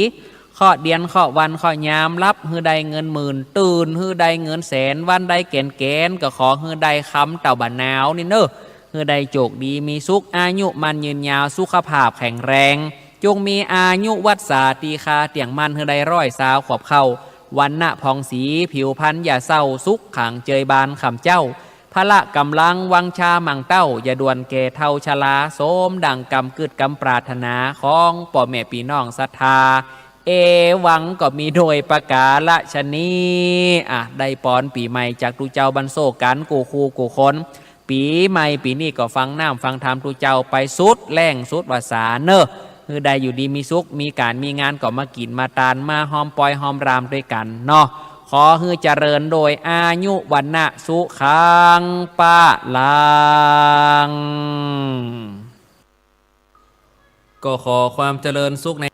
เคราะห์เดือน เคราะห์วัน เคราะห์ยาม หลับหื้อได้เงินหมื่น ตื่นหื้อได้เงินแสน วันใดแก๋นๆ ก็ขอหื้อได้คำเต้าบ่าหนาวนี่เน่อ หื้อได้โจคดีมีสุข อายุมั่นยืนยาว สุขภาพแข็งแรง จุ่งมีอายุวรรษาตี้คาเตี้ยงมั่น หื้อได้ร้อยซาวขวบเข้า วรรณะผ่องสี ผิวพรรณอย่าเศร้า สุขขังเจยบานข้ามเจ้า พละก๋ำลังวังชามั่งเต้า อย่าด่วนแก่เฒ่าชรา สมดั่งกำกึ๊ดกำปรารถนาของป้อแม่ปี้น้องศรัทธา เอวังก็มีโดยประก๋าระชะนี้ อ่ะ ได้ปอนปี๋ใหม่จากตุ๊เจ้าบันโซกั๋นกู้คู่กู้คน ปี๋ใหม่ปี๋นี้ก็ฟังน้ำฟังธรรมตุ๊เจ้าไปสุดแรงสุดวาสาเน่อ หื้อได้อยู่ดีมีสุข มีก๋านมีงานก็มากิ๋นมาตาน มาฮอมปอยฮอมรามตวยกั๋นเนาะ ขอหื้อเจริญโดยอายุวรรณะสุขังพลัง ก็ขอความเจริญสุขใน